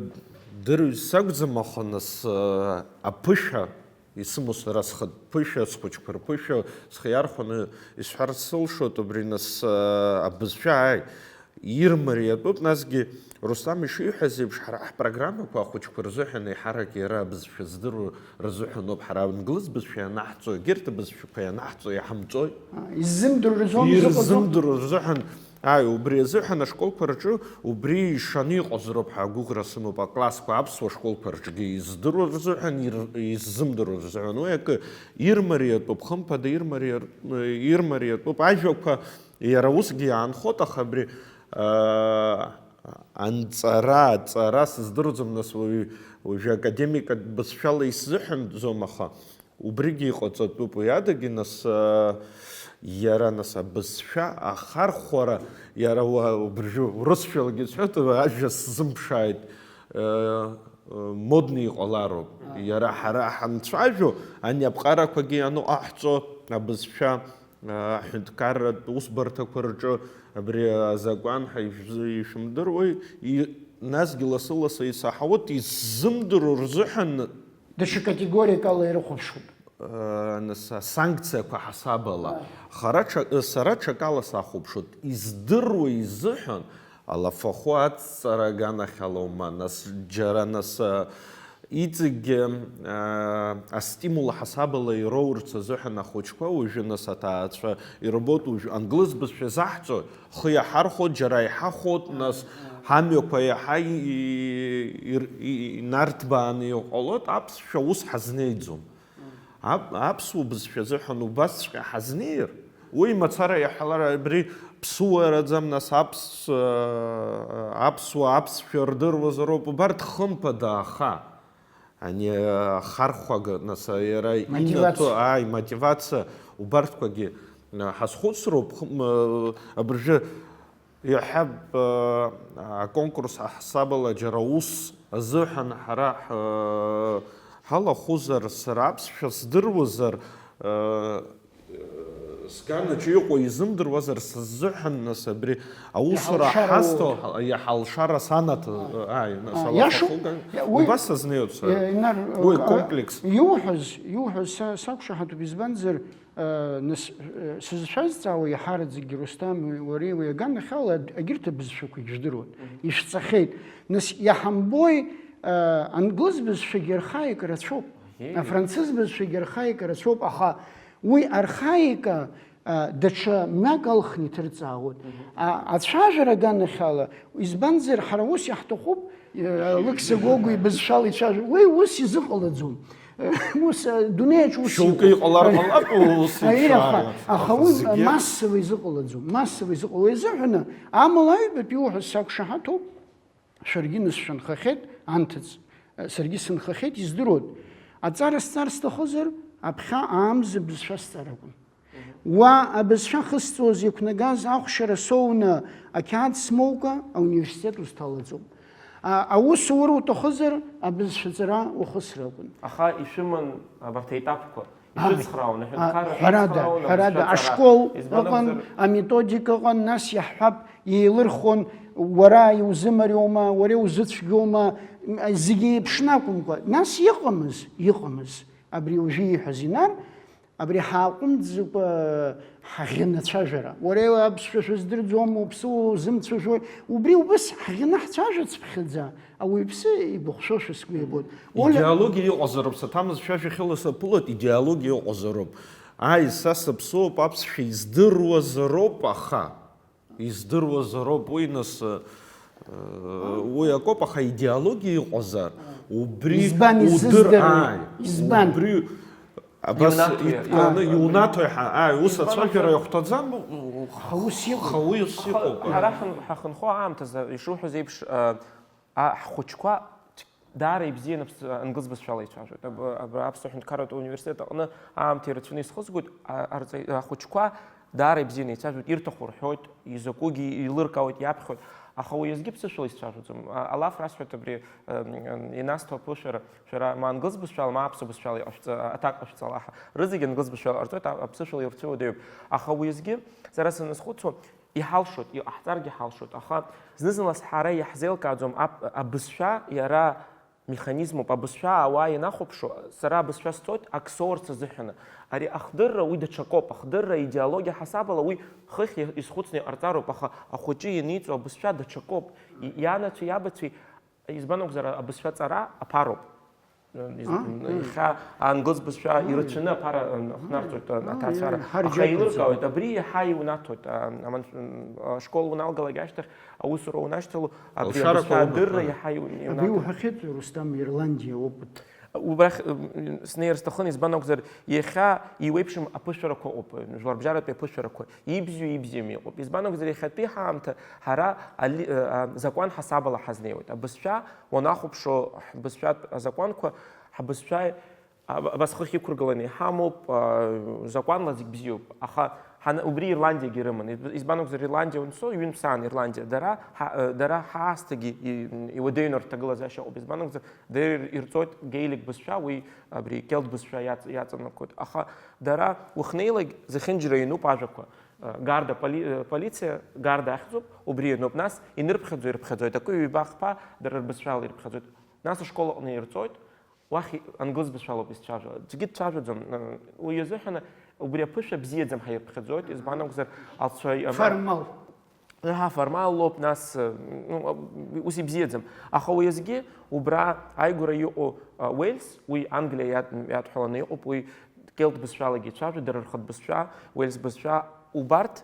дырҩыз сакәӡам, аха, нас, а, аԥышәа исымоу сара схатә ԥышәа, схәыҷқәа рԥышәа схы иархәаны исҳәарц сылшоит, убри, нас, а, абызшәа, ааи, ирмариатәуп, насгьы Рустам ишиҳәаз еиԥш, ҳара ҳпрограммақәа ахәыҷқәа рзыҳәан еиҳарак иара абызшәа здыруа рзыҳәаноуп, ҳара англыз бызшәа ианаҳҵо, егьырҭ абызшәақәа ианаҳҵо иҳамҵои? А, иззымдыруа рзоуми зыҟаҵоу? Иззымдыруа рзыҳәан, ааи, убри азыҳәан ашколқәа рҿы убри ишаны иҟазароуп ҳәа агәыӷра сымоуп, аклассқәа аԥсуа школқәа рҿгьы издыруа рзыҳәан, ир-, иззымдыруа рзыҳәан. Уи акы ирмариатәуп, хымԥада, ирмариар-, ирмариатәуп. Ажәақәа иара усгьы иаанхоит, аха абри, аа, анҵара, аҵара сыздырӡом, нас, уаҩ, уажәы академик бызшәала исзыҳәанӡом, аха убригьы иҟаҵатәуп. Уи адагьы, нас, аа, иара, нас, абызшәа ахархәара, иара уа-, убыржәы урысшәалагьы сҳәоит, ажәа сзымԥшааит, э, э, модны иҟалароуп. Ааи. Иара ҳара ҳанцәажәо, ани аԥҟарақәагьы ианыҟаҳҵо абызшәа, э, аҳәынҭқарратә усбарҭақәа рҿы абри азакәан ҳәа ишәз-, ишәымдыруеи, и-, насгьы лассы-лассы исаҳауеит, исзымдыруа рзыҳәан. Даҽа категориак ала ирыхәаԥшуеит. Э, нас асанкциақәа ҳасабала. Ааи. Хара ҽа-, э, сара ҽакала сахәаԥшуеит, издыруа изыҳәан, алафахәы аҵҵара аганахьалоума, нас џьара, нас, э, иҵегьгьы, э, астимул ҳасабала ироурц азыҳәан ахәыҷқәа уажәы, нас, аҭаацәа ирбоит, уажәы англыз бызшәа заҳҵо, ҳхы иаҳархәоит, џьара иҳахәоит, нас ҳамҩақәа иаҳа и-, и-, и-, инарҭбааны иҟалоит, аԥсшәа ус ҳазнеиӡом. Ап-, аԥсуа бызшәа азыҳәан убасҵәҟьа ҳазнеир, уи мацара иаҳалар, абри ԥсуараӡам, нас аԥс-, аԥсуа аԥсшәа рдыруазароуп, убарҭ хымԥада, аха ани ахархәага, нас иара Мотивациа. Инаҭо, ааи, мотивациа, убарҭқәагьы, а, ҳазхәыцроуп, хым-, а, абыржәы Иаҳҳәап, аконкурс аҳасабала џьара ус азыҳәан ҳара ҳ-, ҳалахәызар, сара аԥсшәа здыруазар, сганаҿ иҟоу изымдыруазар, сзыҳәан, нас, абри аусура Иаҳалшара ҳазҭо, уоуп. Ҳа-, иаҳалшара санаҭ-, ааи, нас, А, алафахәыга, иашоуп. Иа-, уи, убас сазнеиуп сара. Иа-, Инар, Уи а, комплекс. Иуҳәаз, иуҳәаз са сақәшаҳаҭуп, избанзар, Э, нас, э, сызшәазҵаауа иаҳараӡакгьы, Рустам, уи, уареи уи аганахьала егьырҭ абызшәақәагь жәдыруан, Мгм. ишәҵахьеит. Нас, иаҳамбои, э, англыз бызшәагьы архаика рацәоуп, Еи. афранцыз бызшәагьы архаика рацәоуп, аха уи архаика, э, даҽа мҩак алхны иҭырҵаауеит. Мгм. А, ацәажәара аганахьала, избанзар, ҳара ус иаҳҭахуп, Лықьса Гогәуа ибызшәала ицәажәо, уи ус изыҟалаӡом. Ус, адунеиаҿ ус Шьоукы иҟоуп. иҟалар ҟалап, ус Аиеи, аха, еиԥшаара. Аха уи Зегьы массово изыҟалаӡом, массово изыҟалоу изыҳәаны, амала аҩбатәи иуҳәаз сақәшаҳаҭуп, шәаргьы нысшәынхахьеит, анҭыҵ, саргьы сынхахьеит, издыруеит. Аҵара сҵар сҭахызар, аԥхьа аамза бызшәа сҵар акәын. Уа абызшәа ахысҵоз иқәнагаз ахәшьара соуны ақьаад смоука ауниверситет узҭалаӡом. А, аусура уҭахызар, абызшәаҵара ухысра акәын. Аха ишәыман абарҭ аетапқәа, Ааи. ишәыцхраауан, А, аҳәынҭқарра ҳәарада, шәыцхраауан, ҳәарада, абызшәаҵара. Ашкол Избан ыҟан, акәзар, аметодика ыҟан, нас иаҳҳәап, еилырхон, уара иузымариоума, уара иузыцәгьоума, м, зегьы еиԥшны акәымкәа. Нас иҟамыз, иҟамыз, абри уажәы ииҳәаз Инар, Абри ҳааҟәымҵӡакәа ҳаӷьын ацәажәара. Уара аԥсшәа шәыздырӡом, уԥсы узымцәажәои? Убри убыс ҳаӷьны ҳцәажәацыԥхьаӡа, ауаҩԥсы игәыхшәошәа сгәы иабоит. Оля Идеологиа иҟазароуп, саҭамыз шәажәахьала саԥылоит, идеологиа иҟазароуп. Ааи, са сыԥсоуп, аԥсшәа издыруазароуп, аха. Издыруазароуп уи, нас, э, Уи акоуп, аха идеологиа иҟазар, убри Избан удыр, исыздырри? Ааи, Избан? Убри абас Иунаҭо иҭҟьаны, иа- иунаҭо иҳа-, ааи, ус Избан ацәажәара акәзар? Иахәҭаӡам, Аха ус иҟоуп. хауи ус иҟоуп. Ҳара ҳан- ҳахынҳәуа аамҭазы, ишуҳәаз еиԥш, а, а, ҳхәыҷқәа даара ибзианы аԥс-, англыз бызшәала ицәажәоит. Аб-, абра Аԥсуа ҳәынҭқарратә университет аҟны аамҭа ирацәаны исхызгоит, а, арҵаҩ-, ахәыҷқәа даара ибзианы ицәажәоит, ирҭаху рҳәоит, изакәугьы еилыркаауеит, иаԥхьоит. Аха уи азгьы ԥсышәала исцәажәаӡом. А, алаф расҳәоит абри, ам, ам, инасҭо аԥышәара, шәара ма англыз бызшәала, ма аԥсуа бызшәала иҟашәҵа-, аҭак ҟашәҵала, аҳа. Рызегьы англыз бызшәала ҟарҵоит, а-, аԥсышәала ирцәыуа даҩуп. Аха уи азгьы, сара саназхәыцуа, иҳалшоит, иҟаҳҵаргьы ҳалшоит, аха зны-зынла ҳара иаҳзеилкааӡом аб-, абызшәа иара механизмуп, абызшәа ауаа ианахәаԥшуа, сара абызшәа сҵоит ак соурц азыҳәаны. Ари ахдырра уи даҽакоуп, ахдырра идеологиа ҳасабала уи хыхь изхәыцны иҟарҵароуп, аха ахәыҷы ианиҵо абызшәа даҽакоуп. И-, ианацәеи иабацәеи, избан акәзар, абызшәа ҵара аԥароуп. Из-, А? Иахьа англыз бызшәа ирацәаны аԥара, м, ахнарҵоит, м, А, аҭаацәара. иа-, ҳарџьаҟаӡам. Аха еилыркаауеит, абри иаҳа иунаҭоит, а, аман-, м, ашкол уналгалак ашьҭахь, аусура унашьҭало, абри Алшарақәа абызшәа ума-, адырра а. Иаҳа иу- Абри иунаҭоит. Уҳәахьеит, Рустам, Ирландиа опыт. Убрахь, м, снеир сҭахын, избан акәзар, иахьа иуеиԥшым аԥышәарақәа ыҟоуп, жәларбжьаратәи аԥышәарақәа. Ибзиоу ибзиам иҟоуп. Избан акәзар, иахьатәи ҳаамҭа ҳара али-, а, а, закәан ҳасабала ҳазнеиуеит. Абызшәа уанахәаԥшуа, ҳбызшәатә азакәанқәа, ҳбызшәа аб-, абас хыхь иқәыргыланы иҳамоуп, а, закәанла зегь бзиоуп. Аха ҳан-, убри Ирландиагьы ирыман. Изб-, избан акәзар, Ирландиа уанцо, ҩынтә саан Ирландиа. Дара ҳа-, э, дара ҳаасҭагьы и-, иуадаҩу рҭагылазаашьа ыҟоуп. Избан акәзар, дара ир-, ирҵоит геилик бызшәа, уи абри кельт бызшәа иаҵ-, иаҵанакуеит. Аха дара ухнеилак зехьынџьара иануп ажәақәа. Э, гарда, поли-, э, полициа гарда ахьӡуп, убри иануп. Нас инырԥхьаӡо ирԥхьаӡоит, акы ҩба-хԥа дара рбызшәала ирԥхьаӡоит. Нас ашкол аҟны ирҵоит, уахь англыз бызшәалоуп изцәажәо. Аӡәгьы дцәажәаӡом. Э, уи азыҳәан убри аԥышәа бзиаӡам ҳаирԥхьаӡоит, избан акәзар, алцәа иама- Формал. Аҳа, формаллоуп, нас, э, ну, а, ус ибзиаӡам. Аха уи азгьы убра аигәара иҟоу, а, Уельс, уи Англиа иад-, иадҳәаланы иҟоуп, уи кельт бызшәалагьы ицәажәоит, дара рхатә бызшәа, Уельс бызшәа, убарҭ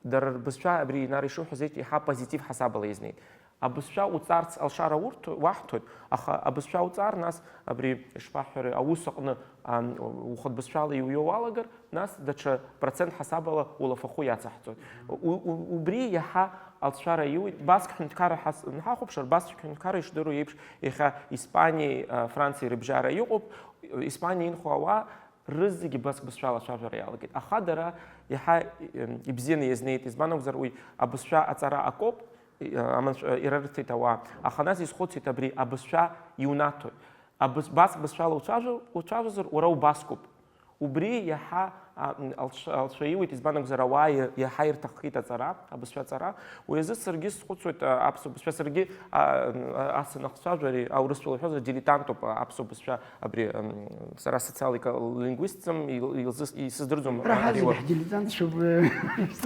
дара рбызшәа абри Инара ишуҳәаз еиԥш иаҳа позитив ҳасабала изнеит. Абызшәа уҵарц алшара урҭ-, уаҳҭоит, аха абызшәа уҵар, нас абри ишԥаҳҳәари, аус аҟны, ам, ухатә бызшәала иуио уалагар, нас даҽа процент ҳасабала улафахәы иацаҳҵоит. У-, у-, убри иаҳа алҵшәара иуит. Баск ҳәынҭқарра ҳас-, ҳахәаԥшыр, Баск ҳәынҭқарра ишдыру еиԥш, иахьа Испаниеи, а, Франциеи рыбжьара иҟоуп. Испаниа инхо ауаа рызегьы Баск бызшәала ацәажәара иалагеит. Аха дара иаҳа, ем, ибзианы иазнеит, избан акәзар, уи абызшәа аҵара акоуп, и-, аманшә-, ирырҭеит ауаа. Аха нас исхәыцит абри абызшәа иунаҭоит. Абыз-, Баск бызшәала уцәажәо-, уцәажәозар, уара убаскуп. Убри иаҳа, а, м, алцә-, алцәа иуит, избан акәзар, ауаа иа-, иаҳа ирҭаххеит аҵара, абызшәа аҵара. Уи азы саргьы схәыцуеит, а, аԥсуа бызшәа, саргьы, а, м, а, ас анахцәажәари, аурысшәала уҳәозар, дилетантуп, а, аԥсуа бызшәа, абри, м, сара социал-лингвистӡам, ил-, илзыс-, исыздырӡом, а, Раҳа ари зегь уа. Ҳдилетантцәоуп.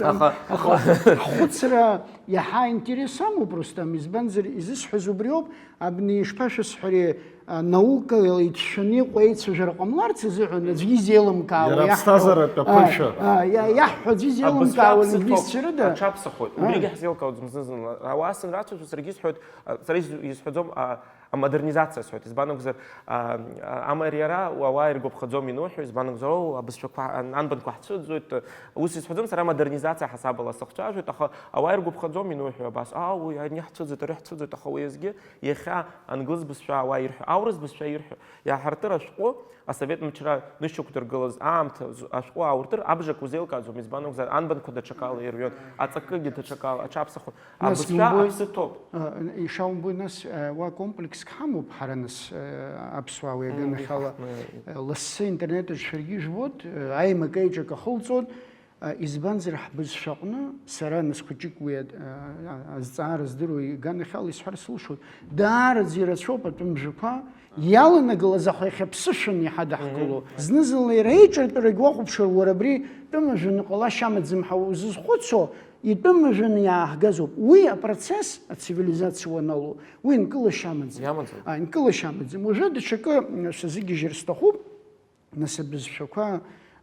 Аха, Аха ҳхәыцра иаҳа интерес амоуп, Рустам, избанзар, изысҳәаз убриоуп, абни ишԥашәасҳәари, а, наукала иҭшәаны иҟоу еицәажәара ҟамларц азыҳәан аӡәгьы изеилымкаауа Иара иаҳҳәо, аԥсҭазааратә а, аԥышәа. а, иа-, иаҳҳәо аӡәгьы изеилымкаауа Абызшәа лингвистцәа рыда. Аҽаԥсахоит. Убригьы ҳзеилкаауӡом зны-зынла. Ауаа сынрацәажәо, саргьы исҳәоит, а, сара ис-, исҳәаӡом, а, амодернизациа сҳәоит. Избан акәзар, а, а, амариара, ауаа иргәаԥхаӡом инуҳәо, избан акәзар, о, абызшәақәа, ан-, анбанқәа ҳцәыӡуеит, ус исҳәаӡом, сара амодернизациа ҳасабала сыхцәажәоит, аха ауаа иргәаԥхаӡом инуҳәо абас, а, уи ани ҳцәыӡуеит, ари ҳцәыӡуеит, аха уи азгьы иахьа англыз бызшәа ауаа ирҳәо, аурыс бызшәа ирҳәо, иаҳартыр ашәҟәы, асовет мчра нышьақәдыргылаз аамҭа з-, ашәҟәы ауртыр, абжак узеилкааӡом, избан акәзар, анбанқәа даҽакала ирҩуан, аҵакыгьы даҽакала, аҽаԥсахуан. Нас Абызшәа иумбои? Аԥсы ҭоуп. А, ишаумбо, нас, а, уа комплекск ҳамоуп ҳара, нас, а, аԥсуаа уи Мм, аганахьала. мм. Лассы интернет аҿы шәаргьы ижәбоит, а, аимак-еиҿак ахылҵуан, а, избанзар ҳбызшәаҟны, сара, нас, хәыҷык уи, а, а, азҵаара здыруа иганахьала исҳәар сылшоит, даараӡа ирацәоуп атәым жәақәа иаланагалаз, аха иахьа ԥсышәан иҳадаҳкыло. Зны-зынла иара еиҿартәарагь уахәаԥшыр, уара абри тәымажәаны ҟалашьа амаӡам ҳәа узызхәыцо, итәымажәаны иааҳгазоуп. Уи апроцесс, ацивилизациа уаналоу, уи нкылашьа амаӡам. Иамаӡам. А, нкылашьа амаӡам. Уажәы даҽакы, м, шәазыгьежьыр сҭахуп, нас абызшәақәа,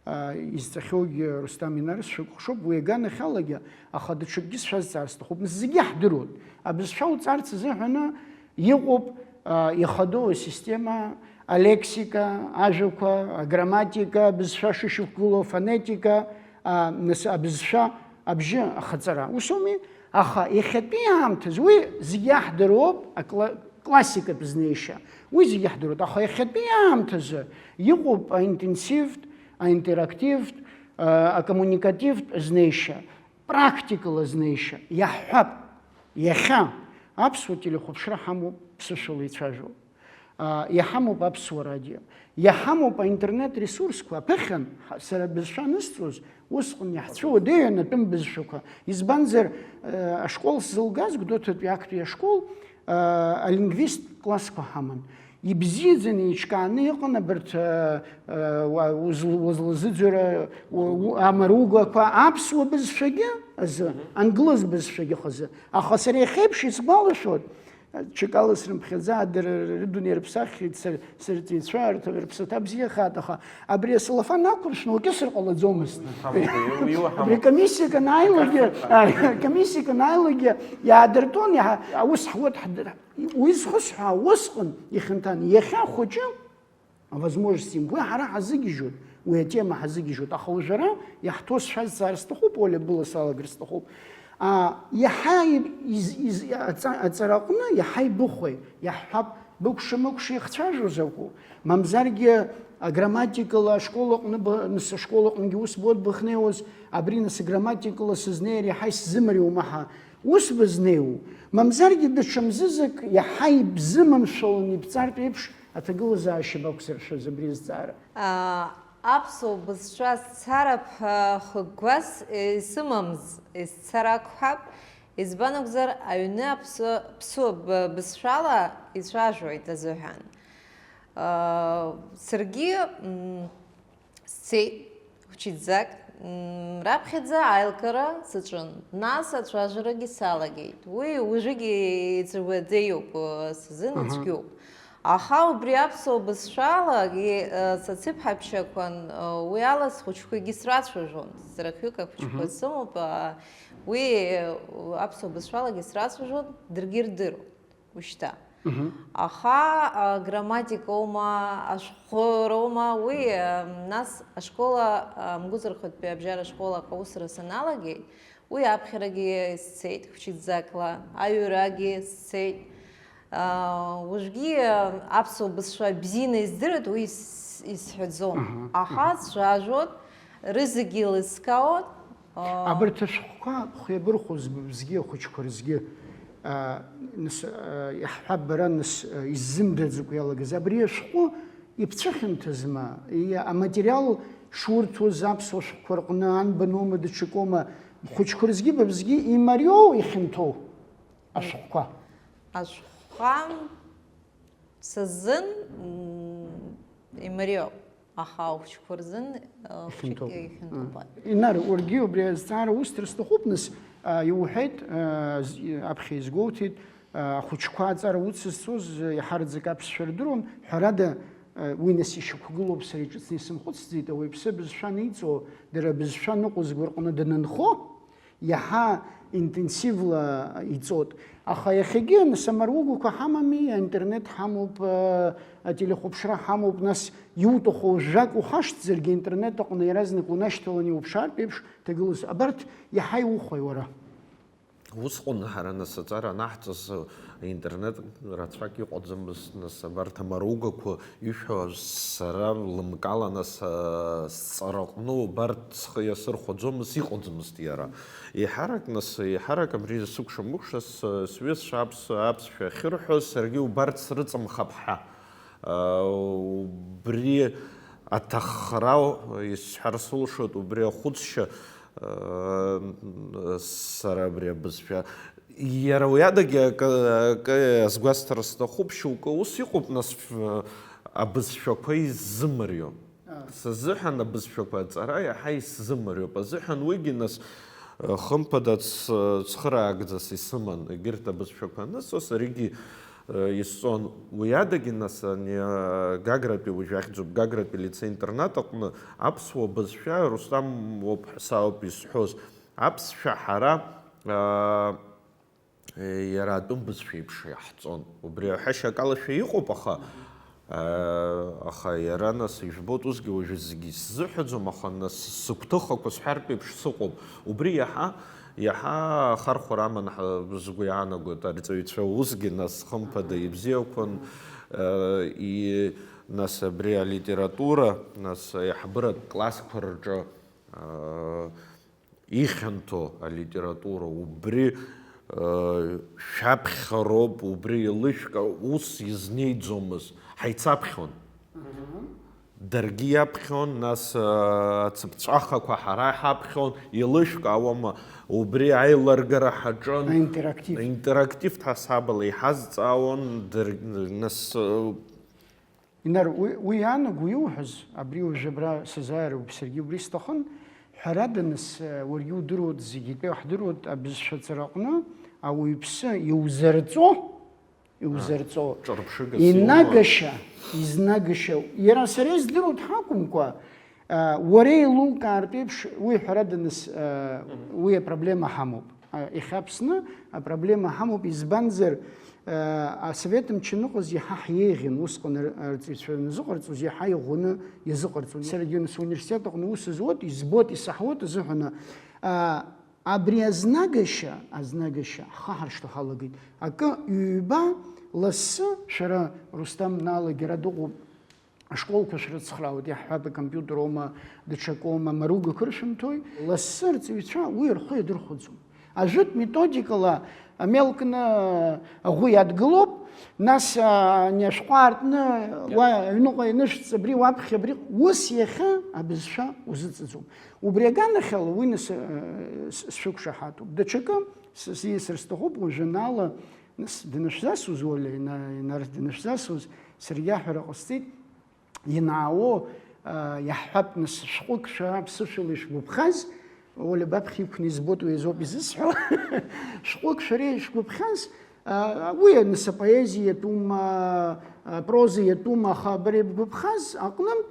а, изҵахьоугьы Рустам Инар сшәыкәыхшоуп, уи аганахьалагьы, аха даҽакгьы сшәазҵаар сҭахуп. Нас зегьы иаҳдыруеит. Абызшәа уҵарц азыҳәаны иҟоуп, а, ихадоу асистема, алексика, ажәақәа, аграмматика, абызшәа шышьақәгылоу, афонетика, а, нас абызшәа абжьы ахаҵара. Ус ауми? Аха иахьатәи аамҭазы уи зегьы иаҳдыруоуп, акла-, классикатә знеишьа. Уи зегьы иаҳдыруеит. Аха иахьатәи аамҭазы иҟоуп аинтенсивтә, аинтерактивтә, а, акоммуникативтә знеишьа, практикала знеишьа. Иаҳҳәап, иахьа аԥсуа телехәаԥшра ҳамоуп ԥсышәала ицәажәо. А, иҳамоуп аԥсуа радио. Иҳамоуп аинтернет ресурсқәа. Аԥыхьан, ҳа-, сара бызшәа анысҵоз, усҟан иаҳцәыуадаҩын атәым бызшәақәа. Избанзар, э, ашкол сзылгаз, Гәдоуҭатәи актәи ашкол, э, алингвист классқәа ҳаман. Ибзиаӡаны еиҿкааны иҟан абарҭ, э, э, уа-, узл-, узлазыӡырҩуа, у-, у-, амаругақәа аԥсуа бызшәагьы азы, англыз бызшәагьы хазы. Аха сара иахьеиԥш исгәалашәоит, Ҽакала срымԥхьаӡа, дара рыдунеи рыԥсаххьеит, сар-, сырҵаҩцәа рҭ-, рыԥсаҭа бзиахааит, аха абри асалафан ақәыршәны укьысыр ҟалаӡомызт. Ҳамоуп, иу-, иуҳәама. Абри комиссиак анааилакгьы, а, комиссиак анааилакгьы иаадыртәон, иаҳа-, аус ҳуеит ҳдыр-, уи зхысҳәаау усҟан ихьанҭан, иахьа ахәыҷы, Авозможности имгәа ҳара ҳазыгьежьуеит, уи атема ҳазыгьежьуеит, аха уажәы ара иаҳҭо сшәазҵаар сҭахуп, Оля, была салагар сҭахуп. А, иаҳа и-, из-, из-, аҵа-, аҵараҟны иаҳа ибыхәеи, иаҳҳәап, быкәша-мыкәша ихцәажәо закәу? Мамзаргьы аграмматикала ашкол аҟны б-, нас ашкол аҟынгьы ус бот быхнеиуаз, абри нас аграмматикала сызнеир иаҳа исзымариоума ҳәа ус бызнеиу? Мамзаргьы даҽа мзызак иаҳа ибзыманшәаланы ибҵартә еиԥш, Аҭагылазаашьа бақәзыршәоз абри азҵаара? Аа, аԥсуа бызшәа сцарап ҳәа хықәкыс исымамыз, исцар акәхап, избан акәзар, аҩны аԥсуа, ԥсуа б-, бызшәала ицәажәоит азыҳәан. Аа, саргьы, м, сцеит. Хәыҷӡак, мм, раԥхьаӡа аилкаара саҿын, нас ацәажәарагьы салагеит. Уи уажәыгьы иҵәыуаӡа иоуп, сзын ицәгьоуп. Аха убри аԥсуа бызшәалагьы, э, сацыԥҳаԥшьақәан, э, уи ала схәыҷқәагьы срацәажәон. Сара хҩык ахәыҷқәа сымоуп, а, уи, э, аԥсуа бызшәалагьы срацәажәон, даргьы ирдыруан. Ушьҭа. Аха, а, грамматикоума, ашәҟәы роума, уи, а, нас ашкола, а, амгәыҵархатәи абжьара ашкола аҟны аусура саналагеит, уи аԥхьарагьы сцеит, хәыҷӡакла, аҩрагьы сцеит. А, уажәгьы, а, аԥсуа бызшәа бзианы издыруеит, уи ис-, исҳәаӡом. Аха сцәажәоит, рызегьы еилыскаауеит. Абарҭ ашәҟәқәа хәеибырхәоз бызгьы, ахәыҷқәа рызгьы, а, нас, а, иаҳҳәап, бара, нас, а, иззымдырӡакәа иалагаз абри ашәҟәы ибцәыхьанҭазма? И-, аматериал шурҭоз аԥсуа шәҟәқәа рҟны анбаноума, даҽакоума, бхәыҷқәа рызгьы, ба бызгьы имариоу ихьанҭоу ашәҟәқәа? Ашәҟәқәа са сзын, м, имариоуп. Аха ахәыҷқәа рзын, э, ихьанҭоуп. Ихьанҭоуп. Инар, уаргьы убри азҵаара усҭар сҭахуп, нас, а, иуҳәеит, а, з-, аԥхьа изгәоуҭеит, а, ахәыҷқәа аҵара уцызҵоз, э, иаҳараӡак аԥсшәа рдыруан, ҳәарада, э, уи нас ишьақәгылоуп, сара иҿыцны исымхәыцӡеит, ауаҩԥсы абызшәа аниҵо, дара абызшәа ныҟәызго рҟны данынхо, Иаҳа интенсивла иҵоит. Аха иахьагьы, нас, амаругақәа ҳамами, аинтернет ҳамоуп, э, ателехәаԥшра ҳамоуп, нас, иуҭаху жәак ухашҭзаргьы, аинтернет аҟны иаразнак унашьҭалан иуԥшаартә еиԥш, ҭагылаз. Абарҭ иаҳа иухәеи уара? Усҟан ҳара, нас, аҵара анаҳҵаз, Интернет рацәак иҟаӡамызт, нас, абарҭ амаругақәа ишәҳәо сара лымкаала, нас, а, сҵараҟны убарҭ схы иасырхәаӡомызт, иҟаӡамызт иара. Еиҳарак, нас, еиҳарак абри сыкәша-мыкәша с-, сҩызцәа аԥс-, аԥсшәа ахьырҳәоз, саргьы убарҭ срыҵамхап ҳәа. А, убри аҭаххара исҳәар сылшоит, убри ахәыцшьа, а, сара абри абызшәа Иара уи адагьы акы, акы азгәасҭар сҭахуп, шьоукы ус иҟоуп, нас, ф-, абызшәақәа иззымарио. Сазыҳәан абызшәақәа аҵара иаҳа исзымариоуп азыҳәан, уигьы, нас, хымԥада ц-, цхыраагӡас исыман, егьырҭ абызшәақәа анысҵо, саргьы Исҵон. Уи адагьы, нас, ани, Гагратәи, уажә ахьӡуп, Гагратәи лицеи-интернат аҟны аԥсуа бызшәа, Рустам уоуп ҳәа сауп изҳәоз, аԥсшәа ҳара, а, иара атәым бызшәа еиԥш иаҳҵон. Убри аҳәашьа акалашәа иҟоуп, аха, а, аха иара, нас, ижәбоит, усгьы уажәы зегьы исзыҳәаӡом, аха, нас, сыгәҭыхақәа сҳәартә еиԥш сыҟоуп. Убри иаҳа Иаҳа ахархәара аман ҳәа сгәы иаанагоит арҵаҩцәа усгьы, нас, хымԥада, ибзиақәан, э, и-, нас, абри алитература, нас, аиҳабыратә классқәа рҿы, э, ихьанҭоу алитература, убри, э, шәаԥхьароуп, убри еилышәк ус изнеиӡомызт, ҳаицаԥхьон. Даргьы иаԥхьон, нас, а, ацыԥҵәахақәа ҳара иҳаԥхьон, еилышәкаауама, убри аилыргара ҳаҿын. Аинтерактив. Интерактивтә ҳасабала иҳазҵаауан, дыр-, нас, а, Инар, уи, уи иаанаго иуҳәаз, абри уажә абра сазааироуп, саргьы убри сҭахын, ҳәарада, нас, а, уаргьы удыруеит, зегьы итәоу ҳдыруеит, абызшәа аҵараҟны ауаҩԥсы иузырҵо, иузырҵо. Ҿырԥшыгас иумоу. Инагашьа, изнагашьа, иара сара издыруа дҳакәымкәа, а, уара еилукаартә еиԥш, уи ҳәарада, нас, а, уи апроблема ҳамоуп. А, иахьа Аԥсны апроблема ҳамоуп, избанзар, а, асовет мчы аныҟаз иаҳа ҳиеиӷьын, усҟан ар-, арҵаҩцәа назыҟарҵоз иаҳа иӷәӷәаны иазыҟарҵон. Саргьы, нас, университет аҟны аус зуеит, избоит, исаҳауеит азыҳәан, а, Абри азнагашьа, азнагашьа ҳхы ҳаршҭо ҳалагеит. Акы ҩба, лассы, шәара Рустам Налагьы ара дыҟоуп, ашколқәа шәрыцхраауеит, иаҳҳәап, акомпиутер аума, даҽакоума, маругақәа рышәымҭои? Лассы арҵаҩцәа уи рхәы иадырхәаӡом. Ажәытә методикала амел кны аӷәы иадгылоуп, нас, а, ани ашәҟәы аартны уа аҩныҟа ианышәҵ, абри уаԥхьа, абри, ус иахьа абызшәа узыҵаӡом. Убри аганахьала уи нас, э, с-, сшәықәшаҳаҭуп. Даҽакы с-, сиасыр сҭахуп, уажәы Нала, нас, данышәзасуз, Оля, ина-, Инар данышәзасуз, саргьы аҳәара ҟасҵеит, ианаало, э, иаҳҳәап, нас, шәҟәык шәара ԥсышәала ишәгәаԥхаз, Оля баԥхьа иқәны избоит, уи азоуп изысҳәо, шәҟәык шәара ишәгәаԥхаз, А, уи аныс апоезиатәума, а, апрозеиатәума, аха абри бгәаԥхаз аҟнынтә,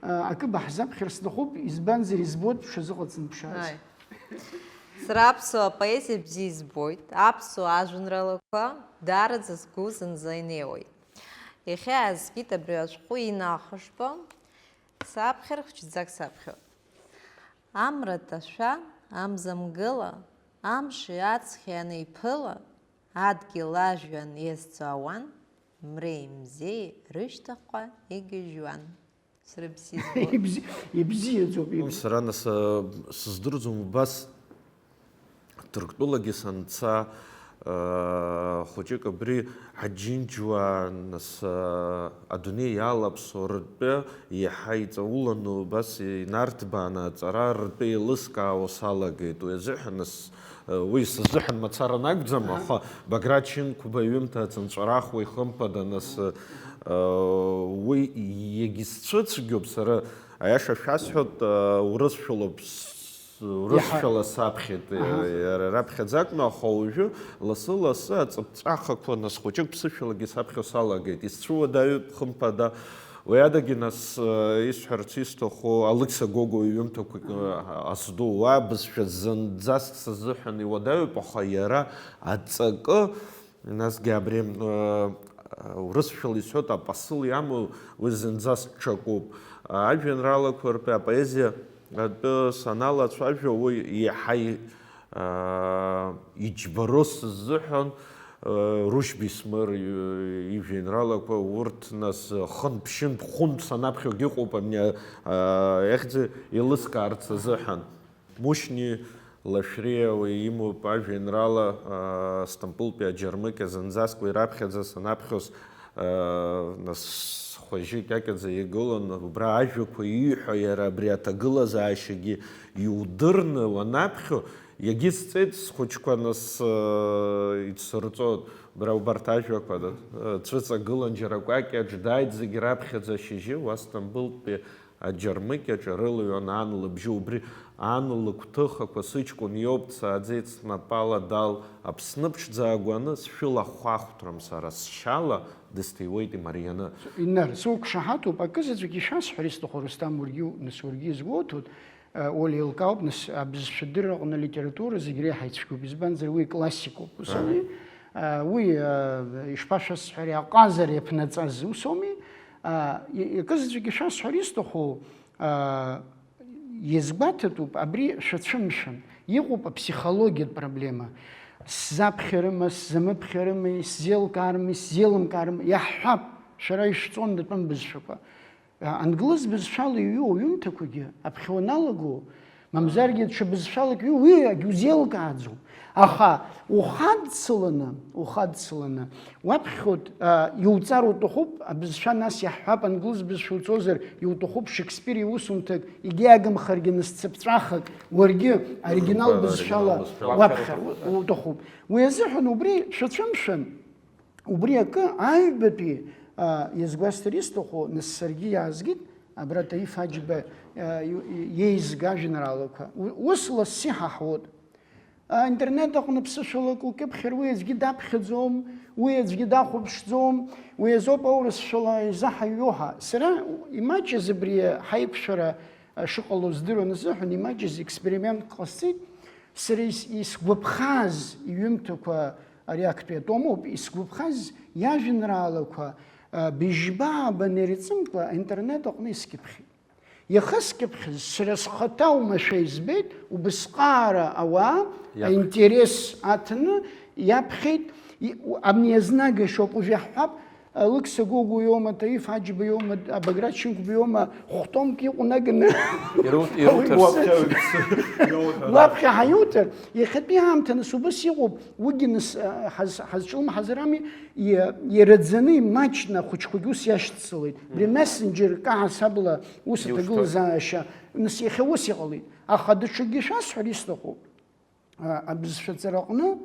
а, акы баҳзаԥхьар сҭахуп, избанзар, избоит бшазыҟаҵаны бшааз. Ааи. Сара аԥсуа апоезиа бзиа избоит, аԥсуа ажәеинраалақәа даараӡа сгәы зынӡа инеиуеит. Иахьа иаазгеит абри ашәҟәы инахышәтәа, саԥхьар хәҷӡак саԥхьоит. Амра ҭашәа, амза мгыла, амши аҵхи анеиԥыла, адгьыл ажәҩан иазҵаауан, мреи мзеи рышьҭахьҟа игьежьуан. Сара бзиа избоит. Ибзи-, ибзиаӡоуп, ибзи-. Сара нас, а, сыздырӡом убас Ҭырқәтәылагьы санца, а, хәыҷык абри Аџьынџьуаа, нас, а, адунеи иалаԥсо ртәы иаҳа иҵауланы убас инарҭбааны аҵара ртәы еилыскаауа салагеит. Уи азыҳәан нас Уи сзыҳәан мацара анакәӡам, аха Баграт Шьынқәба иҩымҭа ацынҵәарахуеи хымԥада, нас, уи егьысцәыцәгьоуп сара, аиаша шәасҳәоит, урысшәалоуп с-, урысшәала саԥхьеит, иара раԥхьаӡа акәны, аха уажәы лассы-лассы аҵыԥҵәахақәа, нас, хәыҷык ԥсышәалагьы саԥхьо салагеит. Исцәыуадаҩуп хымԥада. Уи адагьы, нас, э, исҳәарц исҭаху, Алықьса Гогәуа иҩымҭақәа, э, азду уа бызшәа зынӡаск сазыҳәан иуадаҩуп, аха иара аҵакы, насгьы абри, э, урысшәала исҳәоит, апасыл иамоу уи зынӡаск ҽакуп. Ажәеинраалақәа ртәы, апоезиа атәы саналацәажәо, уи иаҳа и-, аа, иџьбароу сзыҳәан, э, Рушь Бисмыр, э, ижәеинраалақәа, урҭ, нас, хынтә-ԥшьынтә, хәынтә санаԥхьогь ыҟоуп, ани, а, ихьӡ еилыскаарц азыҳәан. Мушьни Лашәриа уи имоуп ажәеинраала, а, Стамбултәи аџьармыкьа, зынӡаск уи раԥхьаӡа санаԥхьоз, нас, хәажьы кьакьаӡа игылан, убра ажәақәа ииҳәо, иара абри аҭагылазаашьагьы иудырны уанаԥхьо, иагьысҵеит схәыҷқәа, нас, ицсырҵоит, убра убарҭ ажәақәа, цәыҵагылан џьара кәакьаҿ дааит, зегь раԥхьаӡа шьыжьы уа Сҭамбылтәи Аџьармыкьаҿ арылаҩуан ан лыбжьы, убри ан лыгәҭыхақәа, сыҷкәын иоуп, дсааӡеит снапала дал, Аԥсны ԥшӡа агәаны сшәылахәахәҭрам сара сшьала, дысҭиуеит имарианы. Инар, суқәшаҳаҭуп, акы заҵәык ишәасҳәар исҭаху, Рустам, уаргьы, нас уаргьы изгәоуҭоит, э, Оля илкаауп, нас абызшәадырра аҟны алитература зегь реиҳа ицәгьоуп, избанзар уи классикоуп, ус ауми? Э, уи, э, ишԥашәасҳәари, аҟазара иаԥнаҵаз, ус ауми? Э, и-, акы заҵәык ишәасҳәар исҭаху, э, Иазгәаҭатәуп, абри шәацәымшәан, иҟоуп аԥсихологиатә проблема. Сзаԥхьарыма, сзамыԥхьарыма, исзеилкаарыма, исзеилымкаарыма, иаҳҳәап, шәара ишәҵондатәым бызшәақәа. Англыз бызшәала иҩу аҩымҭақәагьы, аԥхьа уаналаго, мамзаргьы даҽа бызшәалак иҩу, уи агьузеилкааӡом. Аха ухадсыланы, ухадсыланы, уаԥхьоит, а, иуҵар уҭахуп, абызшәа нас иаҳҳәап, англыз бызшәа уҵозар, иуҭахуп Шекспир иусумҭак, егьиагымхаргьы нас цыԥҵәахак, уаргьы оригинал Угәы бызшәала оригинал бызшәала. Уаԥхьар уҭахуп. Уаԥхьар уҭахуп. Уи азыҳәан убри шәацәымшәан, убри акы аҩбатәи, а, иазгәасҭар исҭаху, нас саргьы иаазгеит, абра Таиф Аџьба, а, иу-, и-, иеизга ажәеинраалақәа. У-, ус лассы иҳаҳауеит. Аинтернет аҟны ԥсышәалак укьыԥхьыр, уи аӡәгьы даԥхьаӡом, уи аӡәгьы дахәаԥшӡом, уи азоуп аурысшәала изаҳаҩу ҳәа. Сара имаҷыз абри ҳаиқәшәара шыҟало здыруан азыҳәан, имаҷыз експериментк ҟасҵеит. Сара ис-, исгәаԥхаз иҩымҭақәа, ари актәи атомоуп, исгәаԥхаз иажәеинраалақәа, а, быжьба-ааба нерҵымкәа аинтернет аҟны искьыԥхьит. Иахыскьыԥхьыз сара схаҭа оумашәа избеит, убысҟаара ауаа Иаԥхьеит. Аинтерес аҭаны иаԥхьеит. И-, у-, абни иазнагашьоуп, уажә иаҳҳәап, Алықьса Гогәуа иоума, Таиф Аџьба иоума, Баграт Шьынқәба иоума, хәтомк иҟоу наганы Ирут-, ирутыр. Уаԥхьа ҳаиуҭар, иахьатәи аамҭа нас убыс иҟоуп, уигьы нас, а, ҳаз-, ҳазҿлымҳазар ами, и-, ираӡаны, имаҷны ахәыҷқәагьы ус иашьцылеит. Абри Мгм. Мессенџьер каҳасабла Ус Иушьҭоит. Аҭагылазаашьа, нас, иахьа ус иҟалеит. Аха даҽакгьы шәасҳәар исҭахуп. А, абызшәаҵараҟны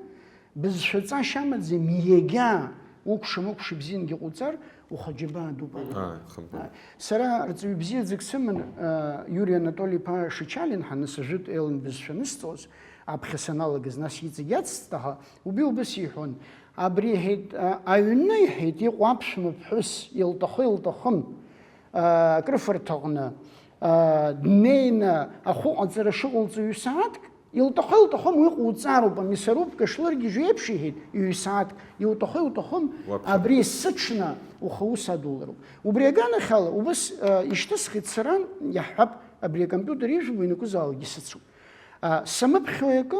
бызшәаҵашьа амаӡам, иагьа укәша-мыкәша бзиангьы ҟауҵар, ухаџьабаа дуп ала. Ааи, хынтәы. А, сара рҵаҩы бзиаӡак сыман, а, Иури Анатоли-иԥа Шичалин ҳәа, нас ажәытә Елан бызшәа анысҵоз, аԥхьа саналагаз, нас иҵегь иацҵт, аха убри убыс иҳәон. Абри иҳәеит, а, аҩны, иҳәеит, иҟоу аԥшәма ԥҳәыс, илҭахы-илҭахым, а, акрыфарҭаҟны, а, днеины ахәыҟаҵара шыҟалҵо ҩ-сааҭк, илҭахы-илҭахым уи ҟауҵароуп, амисарубка шлыргьежьу еиԥш, иҳәеит, ҩ-сааҭк, иуҭахы-иуҭахым, Уаԥхьа. Абри сыҽны ухы аус адулароуп. Убри аганахьала, убыс, а, ишьҭысхит сара, иаҳҳәап, абри акомпиутер ижәбо ианакәызаалакгьы сыцуп. А, самыԥхьои акы,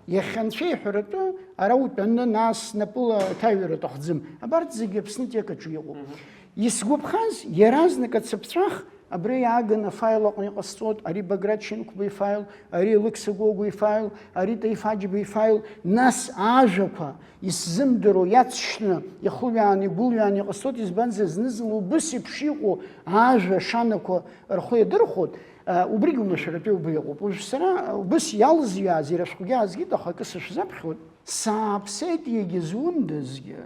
Иахьа анцәа иҳәаратәы ара утәаны, нас напыла аҭаҩыр аҭахӡам. Абарҭ зегьы Аԥсны атекаҿы иҟоуп. Мгм. Исгәаԥхаз, иаразнак ацыԥҵәах абра иааганы афайл аҟны иҟасҵоит, ари Баграт Шьынқәба ифайл, ари Алықьса Гогәуа ифайл, ари Таиф Аџьба ифайл, нас ажәақәа исзымдыруа иацшьны, ихылҩааны, игәылҩааны иҟасҵоит, избанзар, зны-зынла убыс еиԥш иҟоу ажәа шанақәа рхы иадырхәоит, а, убригь умашәаратәы убри ыҟоуп. Уажә сара, а, убыс иалзҩааз, иара шәҟәгьы аазгеит, аха акы сышәзаԥхьоит. Сааԥсеит егьызундазгьы,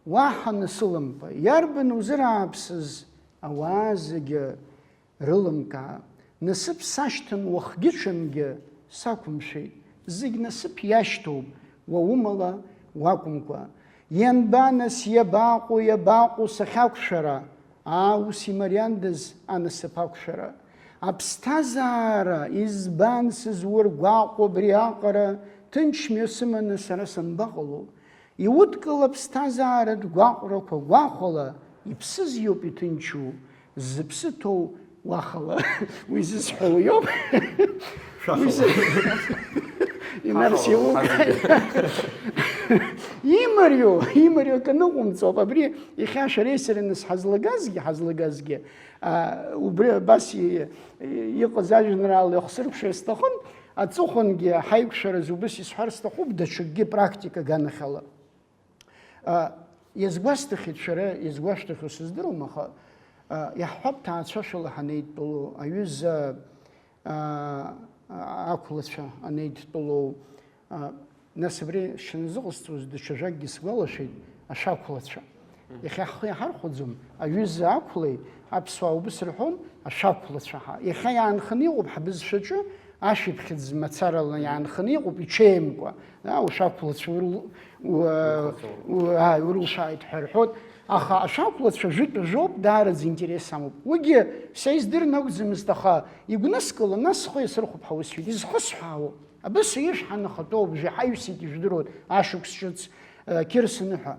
уаҳа насылампа, иарбан узырааԥсаз ауаа зегьы рылымкаа. Насыԥ сашьҭан уахгьы-ҽынгьы сақәымшәеит, зегь насыԥ иашьҭоуп, уа умала уакәымкәа. Ианба нас, иабаҟоу, иабаҟоу сахьақәшәара? Аа, ус имариандаз анасыԥ ақәшәара. Аԥсҭазаара избан сызургәаҟуа абри аҟара, ҭынч мҩа сыманы сара санбаҟало? Иудкыл аԥсҭазааратә гәаҟрақәа гәахәала, иԥсыз иоуп иҭынчу, зыԥсы ҭоу уахала. Уи зысҳәо уиоуп. Шәахала. Уи зы-, Инарс Шәахала, иумкааит. Ҳазегьы. Имариоу, имариоу акы ныҟәымҵоуп. Абри иахьа шәареи сареи нас ҳазлагазгьы, ҳазлагазгьы, а, убри абас и-, и-, иҟаз ажәеинраала иахсыркәшар сҭахын, аҵыхәангьы ҳаиқәшәараз убыс исҳәар сҭахуп, даҽакгьы практика аганахьала. А, иазгәасҭахьеит, шәара иазгәашәҭахьоу сыздыруам, аха, а, иаҳҳәап, ҭаацәашәала ҳанеидтәалоу, аҩыза, а, а, ақәлацәа анеидтәалоу, а, нас абри шәаназыҟасҵоз даҽа жәакгьы сгәалашәеит, ашәақәлацәа. Мгм. Иахьа ҳхы иаҳархәаӡом, аҩыза ақәлеи, Аԥсуаа убыс рҳәон, ашәақәлацәа ҳа. Иахьа иаанханы иҟоуп ҳбызшәаҿы, ашәиԥхьыӡ мацарала иаанханы иҟоуп, иҽеимкәа. А, ушәақәлацәа урл-, у-, у-, ааи, урылшааит ҳәа рҳәоит. Аха ашәақәлацәа жәытә ажәоуп, даараӡа интерес амоуп. Уигьы са издырны акәӡамызт, аха игәныскылан, нас схы иасырхәап ҳәа усҳәеит. Изхысҳәаауоу? Абас ишәҳәан ахатәоуп, жәаҳаҩсит ижәдыруеит, ашықәс ҿыц, э, Қьырсаны ҳәа.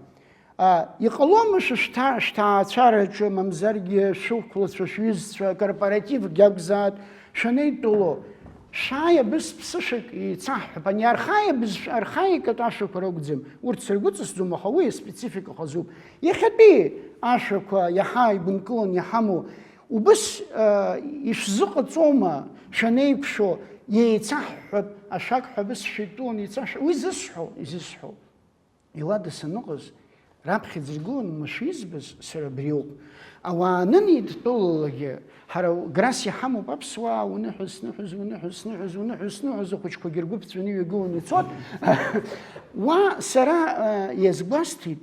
А, иҟалома шәышәҭа-, шәҭаацәараҿы, мамзаргьы шәықәлацәа, шәҩызцәа, корпоративк иакәзааит, шәанеидтәало, шәааи абыс ԥсышәак еицаҳҳәап, ани архаиа бызшәа, архаикатә ашәақәа ракәӡам, урҭ сыргәыҵысӡом, аха уи аспецифика хазуп. Иахьатәи ашәақәа иаҳа игәынкыланы иҳамоу, убыс, а, ишәзыҟаҵома шәанеиқәшәо, еицаҳҳәап, ашәак ҳәа абыс шәитәыланы еицашәҳәа, уи зысҳәо, изысҳәо. Иуада саныҟаз, раԥхьаӡа иргыланы уамашәа избаз сара абриоуп. Ауаа анынеидтәалалакгьы, ҳара грас иҳамоуп аԥсуаа, уныҳәа, сныҳәаз, уныҳәа, сныҳәаз, уныҳәа, сныҳәаз, ахәыҷқәагьы ргәы ԥҵәаны иҩагыланы ицоит. Уа сара, э, иазгәасҭеит,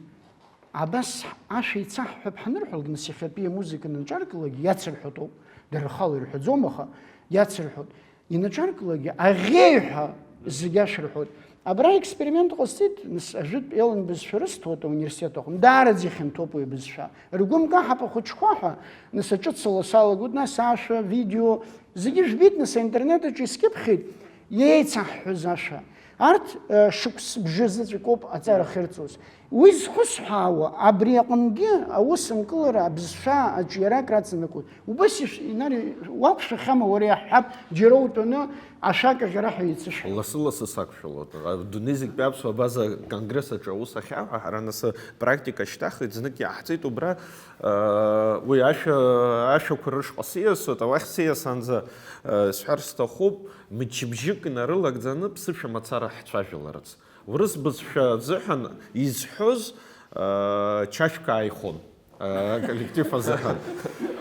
абас ашәа еицаҳҳәап ҳанырҳәалак, нас иахьатәи амузыка анаҿаркылак иацырҳәатәуп, дара рхала ирҳәаӡом, аха иацырҳәоит. Инаҿаркылакгьы аӷьеҩ ҳәа зегьы ашәырҳәоит. Абра аексперимент ҟасҵеит, нас, ажәытә Елан бызшәа рысҭоит ауниверситет аҟны. Даараӡа ихьанҭоуп уи абызшәа. Ргәы мкаҳап ахәыҷқәа ҳәа, нас, аҿыцала салагоит, нас, ашәа, видео, зегьы жәбеит, нас, аинтернет аҿы искьыԥхьеит, иеицаҳҳәоз ашәа. Арҭ, э, шықәс бжьы заҵәык ауп аҵара ахьырҵоз. Уи зхысҳәаауа, абри аҟынгьы аус анкылара абызшәа аҿиара акраҵанакуеит. Убас иш-, Инари, уақәшәахьама уара, иаҳҳәап, џьара утәаны ашәак аӷьара ҳәа еицышәҳәа? Лассы-лассы сақәшәалоит. Адунеи зегьтәи аԥсуа база конгресс аҿы аус ахьаҳәа, ҳара нас практика шьҭаҳхит, знык иаҳҵеит убра, э, уи ашәа, ашәақәа рышҟа сиасуеит, ауахь сиасанӡа, э, сҳәар сҭахуп, мчыбжьык инарылагӡаны ԥсышәа мацара ҳцәажәаларц. Урыс бызшәа азыҳәан изҳәоз, аа, чашәк ааихон, аа, аколлектив азыҳәан.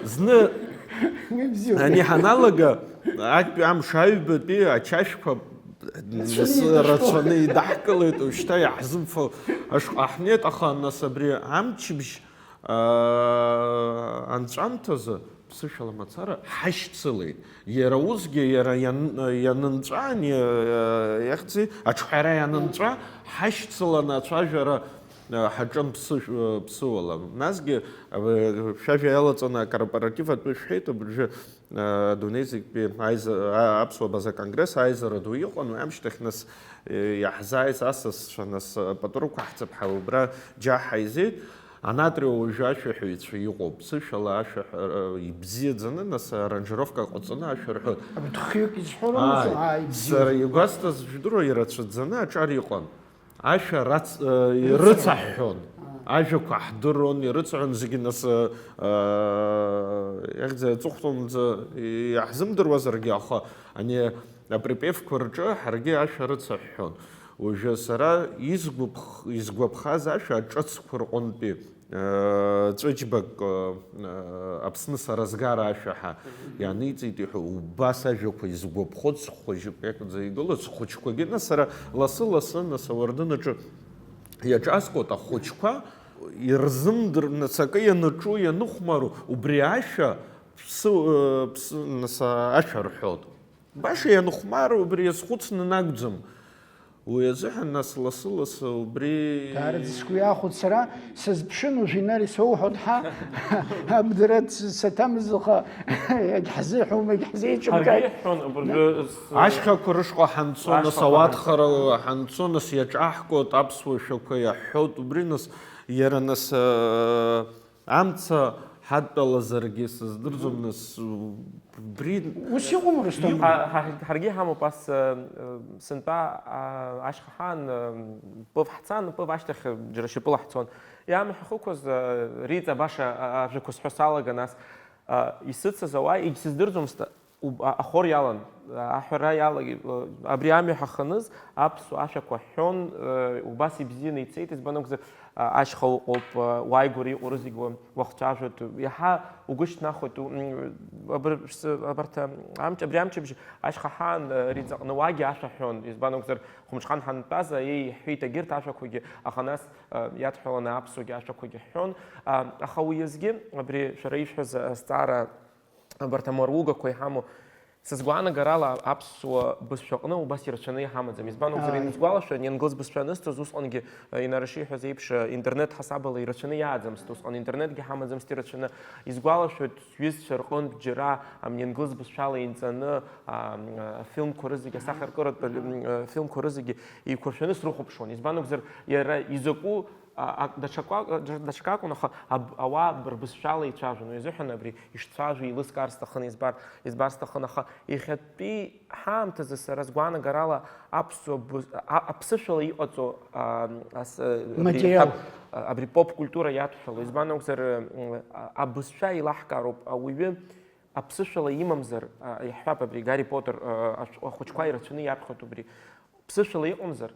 Зны Уи бзиоуп. Ани ҳаналага, актәи амш аҩбатәи ачашәқәа Рацәаны нас еидаҳкылоит. Рацәаны идаҳкылеит, уажәшьҭа иаҳзымфо ашҟа ҳнеит, аха нас абри амчыбжь, аа, анҵәамҭазы ԥсышәала мацара ҳашьцылеит. Иара усгьы, иара иан-, ианынҵәа, ани, э, иахьӡи, аҿҳәара ианынҵәа, ҳашьцыланы ацәажәара, э, ҳаҿын ԥсышә-, э, ԥсыуала. Насгьы, э, шәажәа иалаҵаны акорпоратив атәы шәҳәеит, абыржәы, э, адунеи зегьтәи аиза-, а-, аԥсуа база конгресс аизара ду иҟан, уи амшьҭахь нас, э, иаҳзааиз асасцәа, нас, э, пату рықәаҳҵап ҳәа убра џьа ҳаизеит. Анатриа уажәы ашәаҳәаҩцәа иҟоуп, ԥсышәала ашәаҳәара ибзиаӡаны, нас, аранжировка ҟаҵаны ашәа рҳәоит. Абри хҩык изҳәо Аа, ракәӡам, аа, ибзиоуп. Сара игәасҭаз, жәдыруа, ирацәаӡаны аҿар иҟан. Ашәа рац-, э, Ирыцаҳҳәон. Ирыцаҳҳәон. Аа. Ажәақәа ҳдыррон, ирыцҳәон зегьы, нас, э, э, иахьӡ-, аҵыхәтәанӡа иаҳзымдыруазаргьы, аха ани априпевқәа рҿы ҳаргьы ашәа рыцаҳҳәон. Уажәы сара изгәаԥх-, изгәаԥхаз ашәа аҿыцқәа рҟынтәи, э, ҵәыџьбак, э, э, Аԥсны сара згара ашәа ҳәа Мгм. ианиҵеит, иҳәо, убас ажәақәа изгәаԥхоит, схәыҷык иакәӡа игылоит, схәыҷқәагьы, нас сара лассы-лассы, нас, ауардын аҿы иаҿасхуеит, ахәыҷқәа ирзымдыр-, нас, акы ианаҿу, ианыхәмару, убри ашәа ԥсы, э, ԥсы, нас, ашәа рҳәоит. Баша ианхәмаруа убри иазхәыцны нагӡам. Уи азыҳәан нас лассы-лассы убри Даараӡа сгәы иахәоит сара, сазԥшын уажә Инари соуҳәоит ҳа, абдара ц-, саҭамыз аха, иагьҳзыҳәом, иагьҳзеиҿымкааит. Ҳаргьы иаҳҳәон, абыржәы с-, Ашьхақәа рышҟа ҳанцо, нас Ашьхақәа ауатхара ҳанцо, нас иаҿаҳкуеит, аԥсуа шәақәа иаҳҳәоит, убри нас иара нас, э, Амца ҳадтәалазаргьы сыздырӡом, нас, убри Ус иҟоума, Русҭам? Ҳа-, ҳа-, ҳаргьы иҳамоуп ас, э, сынтәа, а, ашьха ҳаан, э, Пыв ҳцан, Пыв ашьҭахь, э, џьара шьапыла ҳцон. Иамҳәахықәаз, э, Риҵа баша, а, ажәақәа сҳәо салага, нас, а, исыцыз ауаа, егьсыздырӡомызт, уб-, а-, ахор иалан, а-, аҳәара иалагеит. Абри амҩа ҳаханыз аԥсуа ашәақәа ҳҳәон, э, убас ибзианы ицеит, избан акәзар, а-, ашьха ыҟоуп, а, уааигәара иҟоу рызегь уа-, уахцәажәоит. Иаҳа угәы шьҭнахуеит, у-, м, абр-, шәс-, абарҭ, а, амч-, абри амчыбжь ашьха ҳаан, э, риҵаҟны уагьы ашәа ҳҳәон, избан акәзар, Хәымҽхан ҳантәаз, а, еи, иҳәеит егьырҭ ашәақәагьы, аха нас, а, иадҳәаланы аԥсуагьы ашәақәагьы ҳҳәон. А, аха уи азгьы, абри шәара ишәҳәаз азҵаара, абарҭ амаругақәа иҳамоу, сызгәаанагарала, аԥсуа бызшәаҟны убас ирацәаны иҳамаӡам. Избан акәзар, Ааи. Инсгәалашәа, англыз бызшәа анысҭоз, усҟангьы, э, Инара шиҳәаз еиԥш, э, интернет ҳасабала ирацәаны иааӡамызт. Усҟан интернетгьы ҳамаӡамызт ирацәаны. Исгәалашәоит, сҩызцәа рҟынтә џьара, ам, англыз бызшәала инҵаны, ам, э, афильмқәа рызегьы, асахьаркыратә, м, э, фильмқәа рызегьы еиқәыршәаны срыхәаԥшуан. Избан акәзар, иара изакәу а, а, даҽакуа-, даҽа-, даҽакакәын, аха аб-, ауаа рбызшәала ицәажәон. Уи азыҳәан абри ишцәажәо еилыскаар сҭахын, избар, избар сҭахын, аха иахьатәи ҳаамҭазы сара сгәаанагарала аԥсуа быз-, а, аԥсышәала иҟаҵо, а, ас-, а, абри Материал. Ҳап-, а, абри поп культура иадҳәало. Избан акәзар, м, а, абызшәа еилаҳкаароуп, ауаҩы аԥсышәала имамзар, а, иаҳҳәап, абри Гарри Поттер, а, ашә-, ахәыҷқәа ирацәаны иаԥхьоит убри. Ԥсышәала иҟамзар,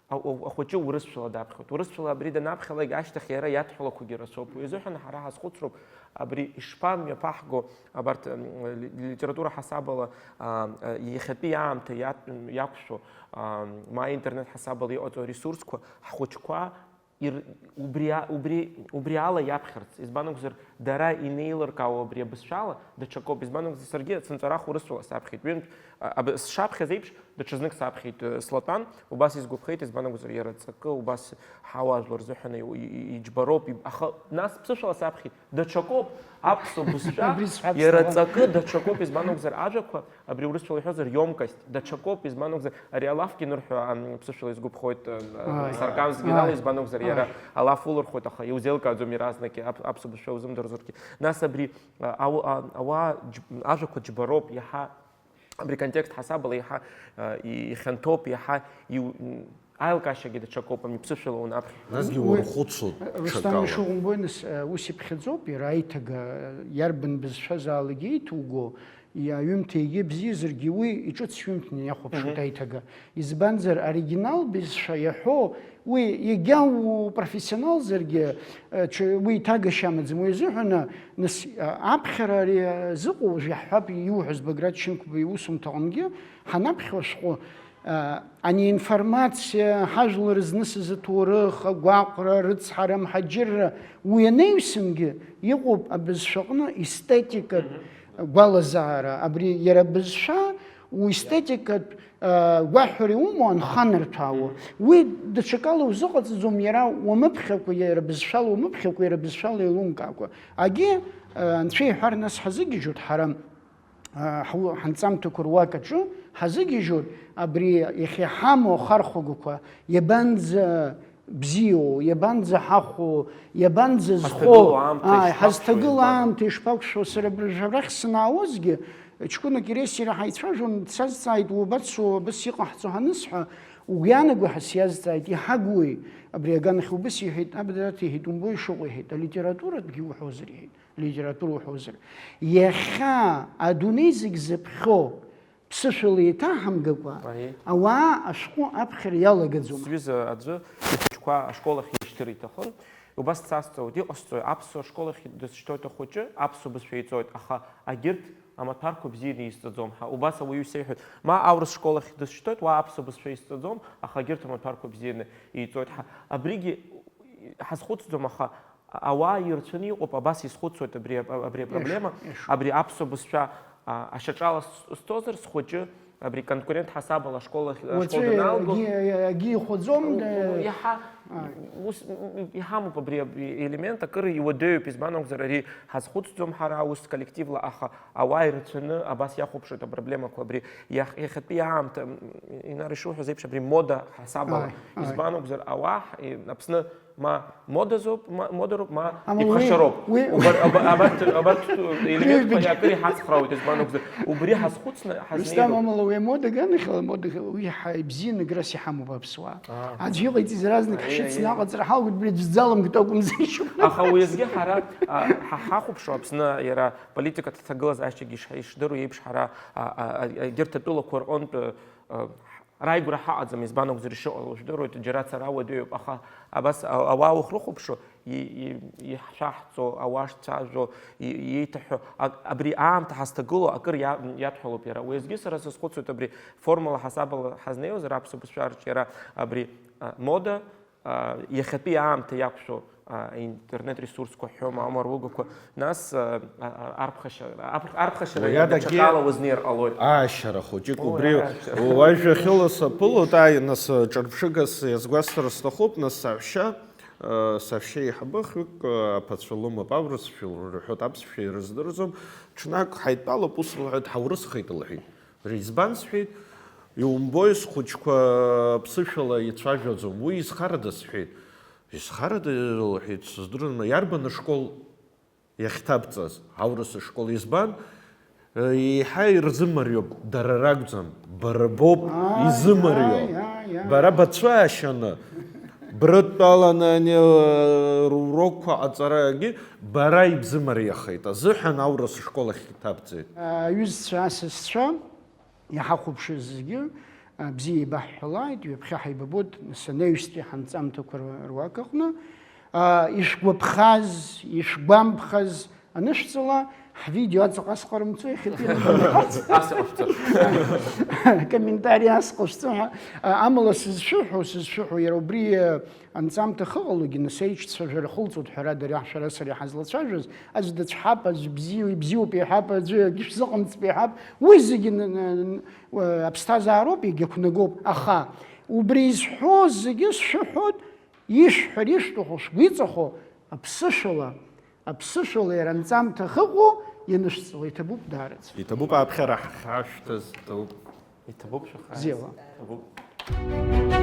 а-, а-, ахәыҷы урысшәала даԥхьоит. Урысшәала абри данаԥхьалак ашьҭахь иара иадҳәалақәагьы рацәоуп. Уи азыҳәан ҳара ҳазхәыцроуп, абри ишԥамҩаԥаҳго абарҭ, м, ли-, литература ҳасабала, а, а, иахьатәи аамҭа иа-, иақәшәо, а, ма интернет ҳасабала иҟаҵоу аресурсқәа, ҳхәыҷқәа ир-, убри а-, убри, убри ала иаԥхьарц. Избан акәзар, дара инеилыркаауа абри абызшәала даҽакоуп. Избан акәзар, саргьы сынҵәарах урысшәала саԥхьеит. Ҩынтә, а, аб-, сшаԥхьаз еиԥш, даҽазнык саԥхьеит, э, слатәан, убас исгәаԥхеит, избан акәзар, иара ҵакы убас ҳауаажәлар рзыҳәан и-, и-, и-, иџьбароуп, иб-, аха нас ԥсышәала саԥхьеит, даҽакоуп, аԥсуа бызшәа, Абри сҳәап иара сҭахын. Ҵакы даҽакоуп, избан акәзар, ажәақәа, абри урысшәала иҳәозар, ёмкость, даҽакоуп, избан акәзар, ари алафгьы нырҳәо, ам, ԥсышәала исгәаԥхоит, э, Ааи. Сарказмгьы Ааи. Ала, избан акәзар, иара Ааи. Алаф улырхуеит, аха иузеилкааӡом иаразнак, аԥ-, аԥсуа бызшәа узымдырзаргьы. Нас абри, а, ау-, а, ауаа џь-, ажәақәа џьбароуп, иаҳа абри контекст ҳасабала иаҳа, а, и-, ихьанҭоуп, иаҳа иу-, м, аилкаашьагьы даҽакоуп, ами, ԥсышәала унаԥхьа. Насгьы Уи, уархәыцуа Рустам ҽакала. Ишуҳәо умбои, нас, э, ус иԥхьаӡоуп, иара аиҭага, э, иарбан бызшәазаалак еиҭуго, иа-, аҩымҭа егьа бзиазаргьы уи иҿыц шәымҭны иахәаԥшуеит Мгм. Аиҭага. Избанзар, оригинал бызшәа иаҳәо, уи егьа упрофессионалзаргьы, э, ҽ-, уи иҭагашьа амаӡам. Уи азыҳәан, э, нас, э, аԥхьара ари, э, зыҟоу, уажә иаҳҳәап, иуҳәаз Баграт Шьынқәба иусумҭаҟынгьы, ҳанаԥхьо ашәҟәы, э, ани информациа, ҳажәлар знысыз аҭоурых, агәаҟра, рыцҳара, амҳаџьырра, уи анаҩсангьы иҟоуп абызшәаҟны естетикатә Мгм. гәалазаара. Абри иара абызшәа уестетикатә, э, гәаҳәара иумоу анханарҭәаауа. Мгм. Уи даҽакала узыҟаҵаӡом, иара уамыԥхьакәа, иара бызшәала уамыԥхьакәа, иара бызшәала еилумкаакәа. Агьи, э, анцәа иҳәар, нас ҳазыгьежьуеит ҳара, э, ҳу-, ҳанҵамҭақәа руак аҿы ҳазыгьежьуеит, абри иахьа иҳамоу ахархәагақәа, иабанӡа бзиоу, иабанӡа ҳахәо, иабанӡа зхо, Ҳазҭагылоу аамҭа ааи, ишԥақәшәо, ҳазҭагылоу избан? Аамҭа ишԥақәшәо, сара абра-, абрахь санаауазгьы, ҷкәынак иреи сареи ҳаицәажәон, дсазҵааит, уабацо, абас иҟаҳҵо ҳанысҳәа, угәы иаанаго ҳәа сиазҵааит, иҳагуеи? Абри аганахь убас иҳәеит, Абдраҭ иҳәеит, умбои ишыҟоу, иҳәеит, алитературатәгьы уҳәозар, иҳәеит, алитература уҳәозар. Иахьа адунеи зегь зыԥхьо, ԥсышәала еиҭаҳамгакәа, Аиеи. Ауаа ашәҟәы аԥхьара иалагаӡом. Сҩыза аӡәы ихәыҷқәа ашкол ахь ишьҭыр иҭахын. Убас дсазҵаауеит, иҟасҵои, аԥсуа школ ахь дысшьҭоит ахәыҷы, аԥсуа бызшәа иҵоит, аха агьырҭ амаҭәарқәа бзианы изҵаӡом ҳәа. Убас ауаҩы исеиҳәоит, ма аурыс школ ахь дысшьҭоит, уа аԥсуа бызшәа изҵаӡом, аха агьырҭ амаҭәарқәа бзианы иҵоит ҳәа. Абригьы ҳазхәыцӡом, аха ауаа ирацәаны иҟоуп, абас исхәыцуеит абри, абри апроблема, Иашоуп, иашоуп. Абри аԥсуа бызшәа, а, ашьаҿала с-, сцозар, схәыҷы абри конкурент ҳасабала ашкол ахь, ашкол Уаҵәы даналго, агьи, агьи ихәаӡом, у-, у-, да. Иаҳа, Ааи. Ус, м, м, иҳамоуп абри, абри елемент, акыр иуадаҩуп, избан акәзар, ари ҳазхәыцӡом ҳара ус коллективла, аха ауаа ирацәаны абас иахәаԥшуеит апроблемақәа, абри иах-, иахьатәи аамҭа, м, Инар ишуҳәаз еиԥш, абри мода ҳасабала, Ааи, ааи. Избан акәзар, ауаа ҳ-, и-, Аԥсны Ма модазоуп, ма модароуп, ма иԥхашьароуп. Убарҭ, абарҭ, абарҭ елементқәа акыр иҳацхраауеит, избан акәзар, убри ҳазхәыцны ҳазнеироуп. Рустам, амала уи амода аганахьала, амода уи ҳа-, ибзианы грас иҳамоуп аԥсуаа. Аӡә иҟаиҵаз иаразнак ҳшьыцны аҟаҵара ҳалгоит, убри аӡә дзаламгт акәымзар шьоук. Аха уи азгьы ҳара, а, ҳа-, ҳахәаԥшуа Аԥсны иара политикатә ҭагылазаашьагьы иш-, ишдыру еиԥш ҳара, а, а, а, егьырҭ атәылақәа рҟынтә, а, Рааигәара ҳаҟаӡам, избан акәзар ишыҟало жәдыруеит, џьара ацара уадаҩуп, аха абас а-, ауаа уахьрыхәаԥшуа, и-, и-, ишәаҳҵо, ауаа шцәажәо, и-, иеиҭаҳәо, а-, абри аамҭа ҳазҭагылоу акыр иа-, иадҳәалоуп иара. Уеизгьы сара сазхәыцуеит, абри формула ҳасабала ҳазнеиуазар аԥсуа бызшәа рҿиара, абри, а, мода, а, иахьатәи аамҭа иақәшәо, а, интернет-ресурсқәа ҳәоума, амаругақәа, нас, а, а, а, арԥхашьа-, арԥ-, арԥхашьара Уи адагьы даҽакала узнеир ҟалоит. Аашьара хәыҷык О, убри аашьара. Уажәы ахьыла саԥылоит, ааи, нас, ҿырԥшыгас иазгәасҭар сҭахуп, нас саҳәшьа, а, саҳәшьа еиҳабы хҩык, а, аԥацәа лымоуп, аурысшәа рҳәоит, аԥсшәа ирыздырӡом, ҽнак ҳаидтәалоуп, ус лҳәоит, ҳаурысхеит лҳәеит. Избан сҳәеит, иумбои, схәыҷқәа ԥсышәала ицәажәаӡом, уи изхарада сҳәеит. Изхарада лҳәеит, сыздырӡом, иарбан ашкол иахьҭабҵаз, аурыс ашкол, избан? Еиҳа ирзымариоуп, дара ракәӡам, бара боуп изымарио. Бара бацәаашьаны, брыдтәаланы ани, рурокқәа ҟаҵарагьы бара ибзымариахеит азыҳәан аурыс ашкол ахь иҭабҵеит. Аҩызцәа, асасцәа, иҳахәаԥшыз зегьы, а, бзиа еибаҳҳәалааит, ҩаԥхьа ҳаибабоит, нас анаҩстәи ҳанҵамҭақәа р-, руак аҟны. А, ишәгәаԥхаз, ишәгәамԥхаз анышәҵала, ҳвидео аҵаҟа асҟарымҵо, иахьатәи Ас иҟашәҵа. Комментари асҟашәҵо ҳәа. А, амала сызшәыҳәо, сызшәыҳәо, иара убри, а, Анҵамҭа ахьыҟалогьы, нас, аиҿцәажәара хылҵуеит, ҳәарада, ари шәара сара иҳазлацәажәоз, аӡә дацәҳап, аӡә бзиоу, ибзиоуп иҳәап, аӡәы акгьы шәзыҟамҵп иҳәап, уи зегьы н-, н-, н-, аԥсҭазаароуп, иагьақәнагоуп, аха убри изҳәоз зегьы сшәыҳәоит, ишәҳәар ишәҭаху, шәгәиҵахо, аԥсышәала, аԥсышәала иара анҵамҭа ахьыҟоу ианышәҵала, иҭабуп даараӡа. Иҭабуп ааԥхьара ҳхашәҭаз, иҭабуп. Иҭабуп шәахааиз. Бзиала. Иҭабуп.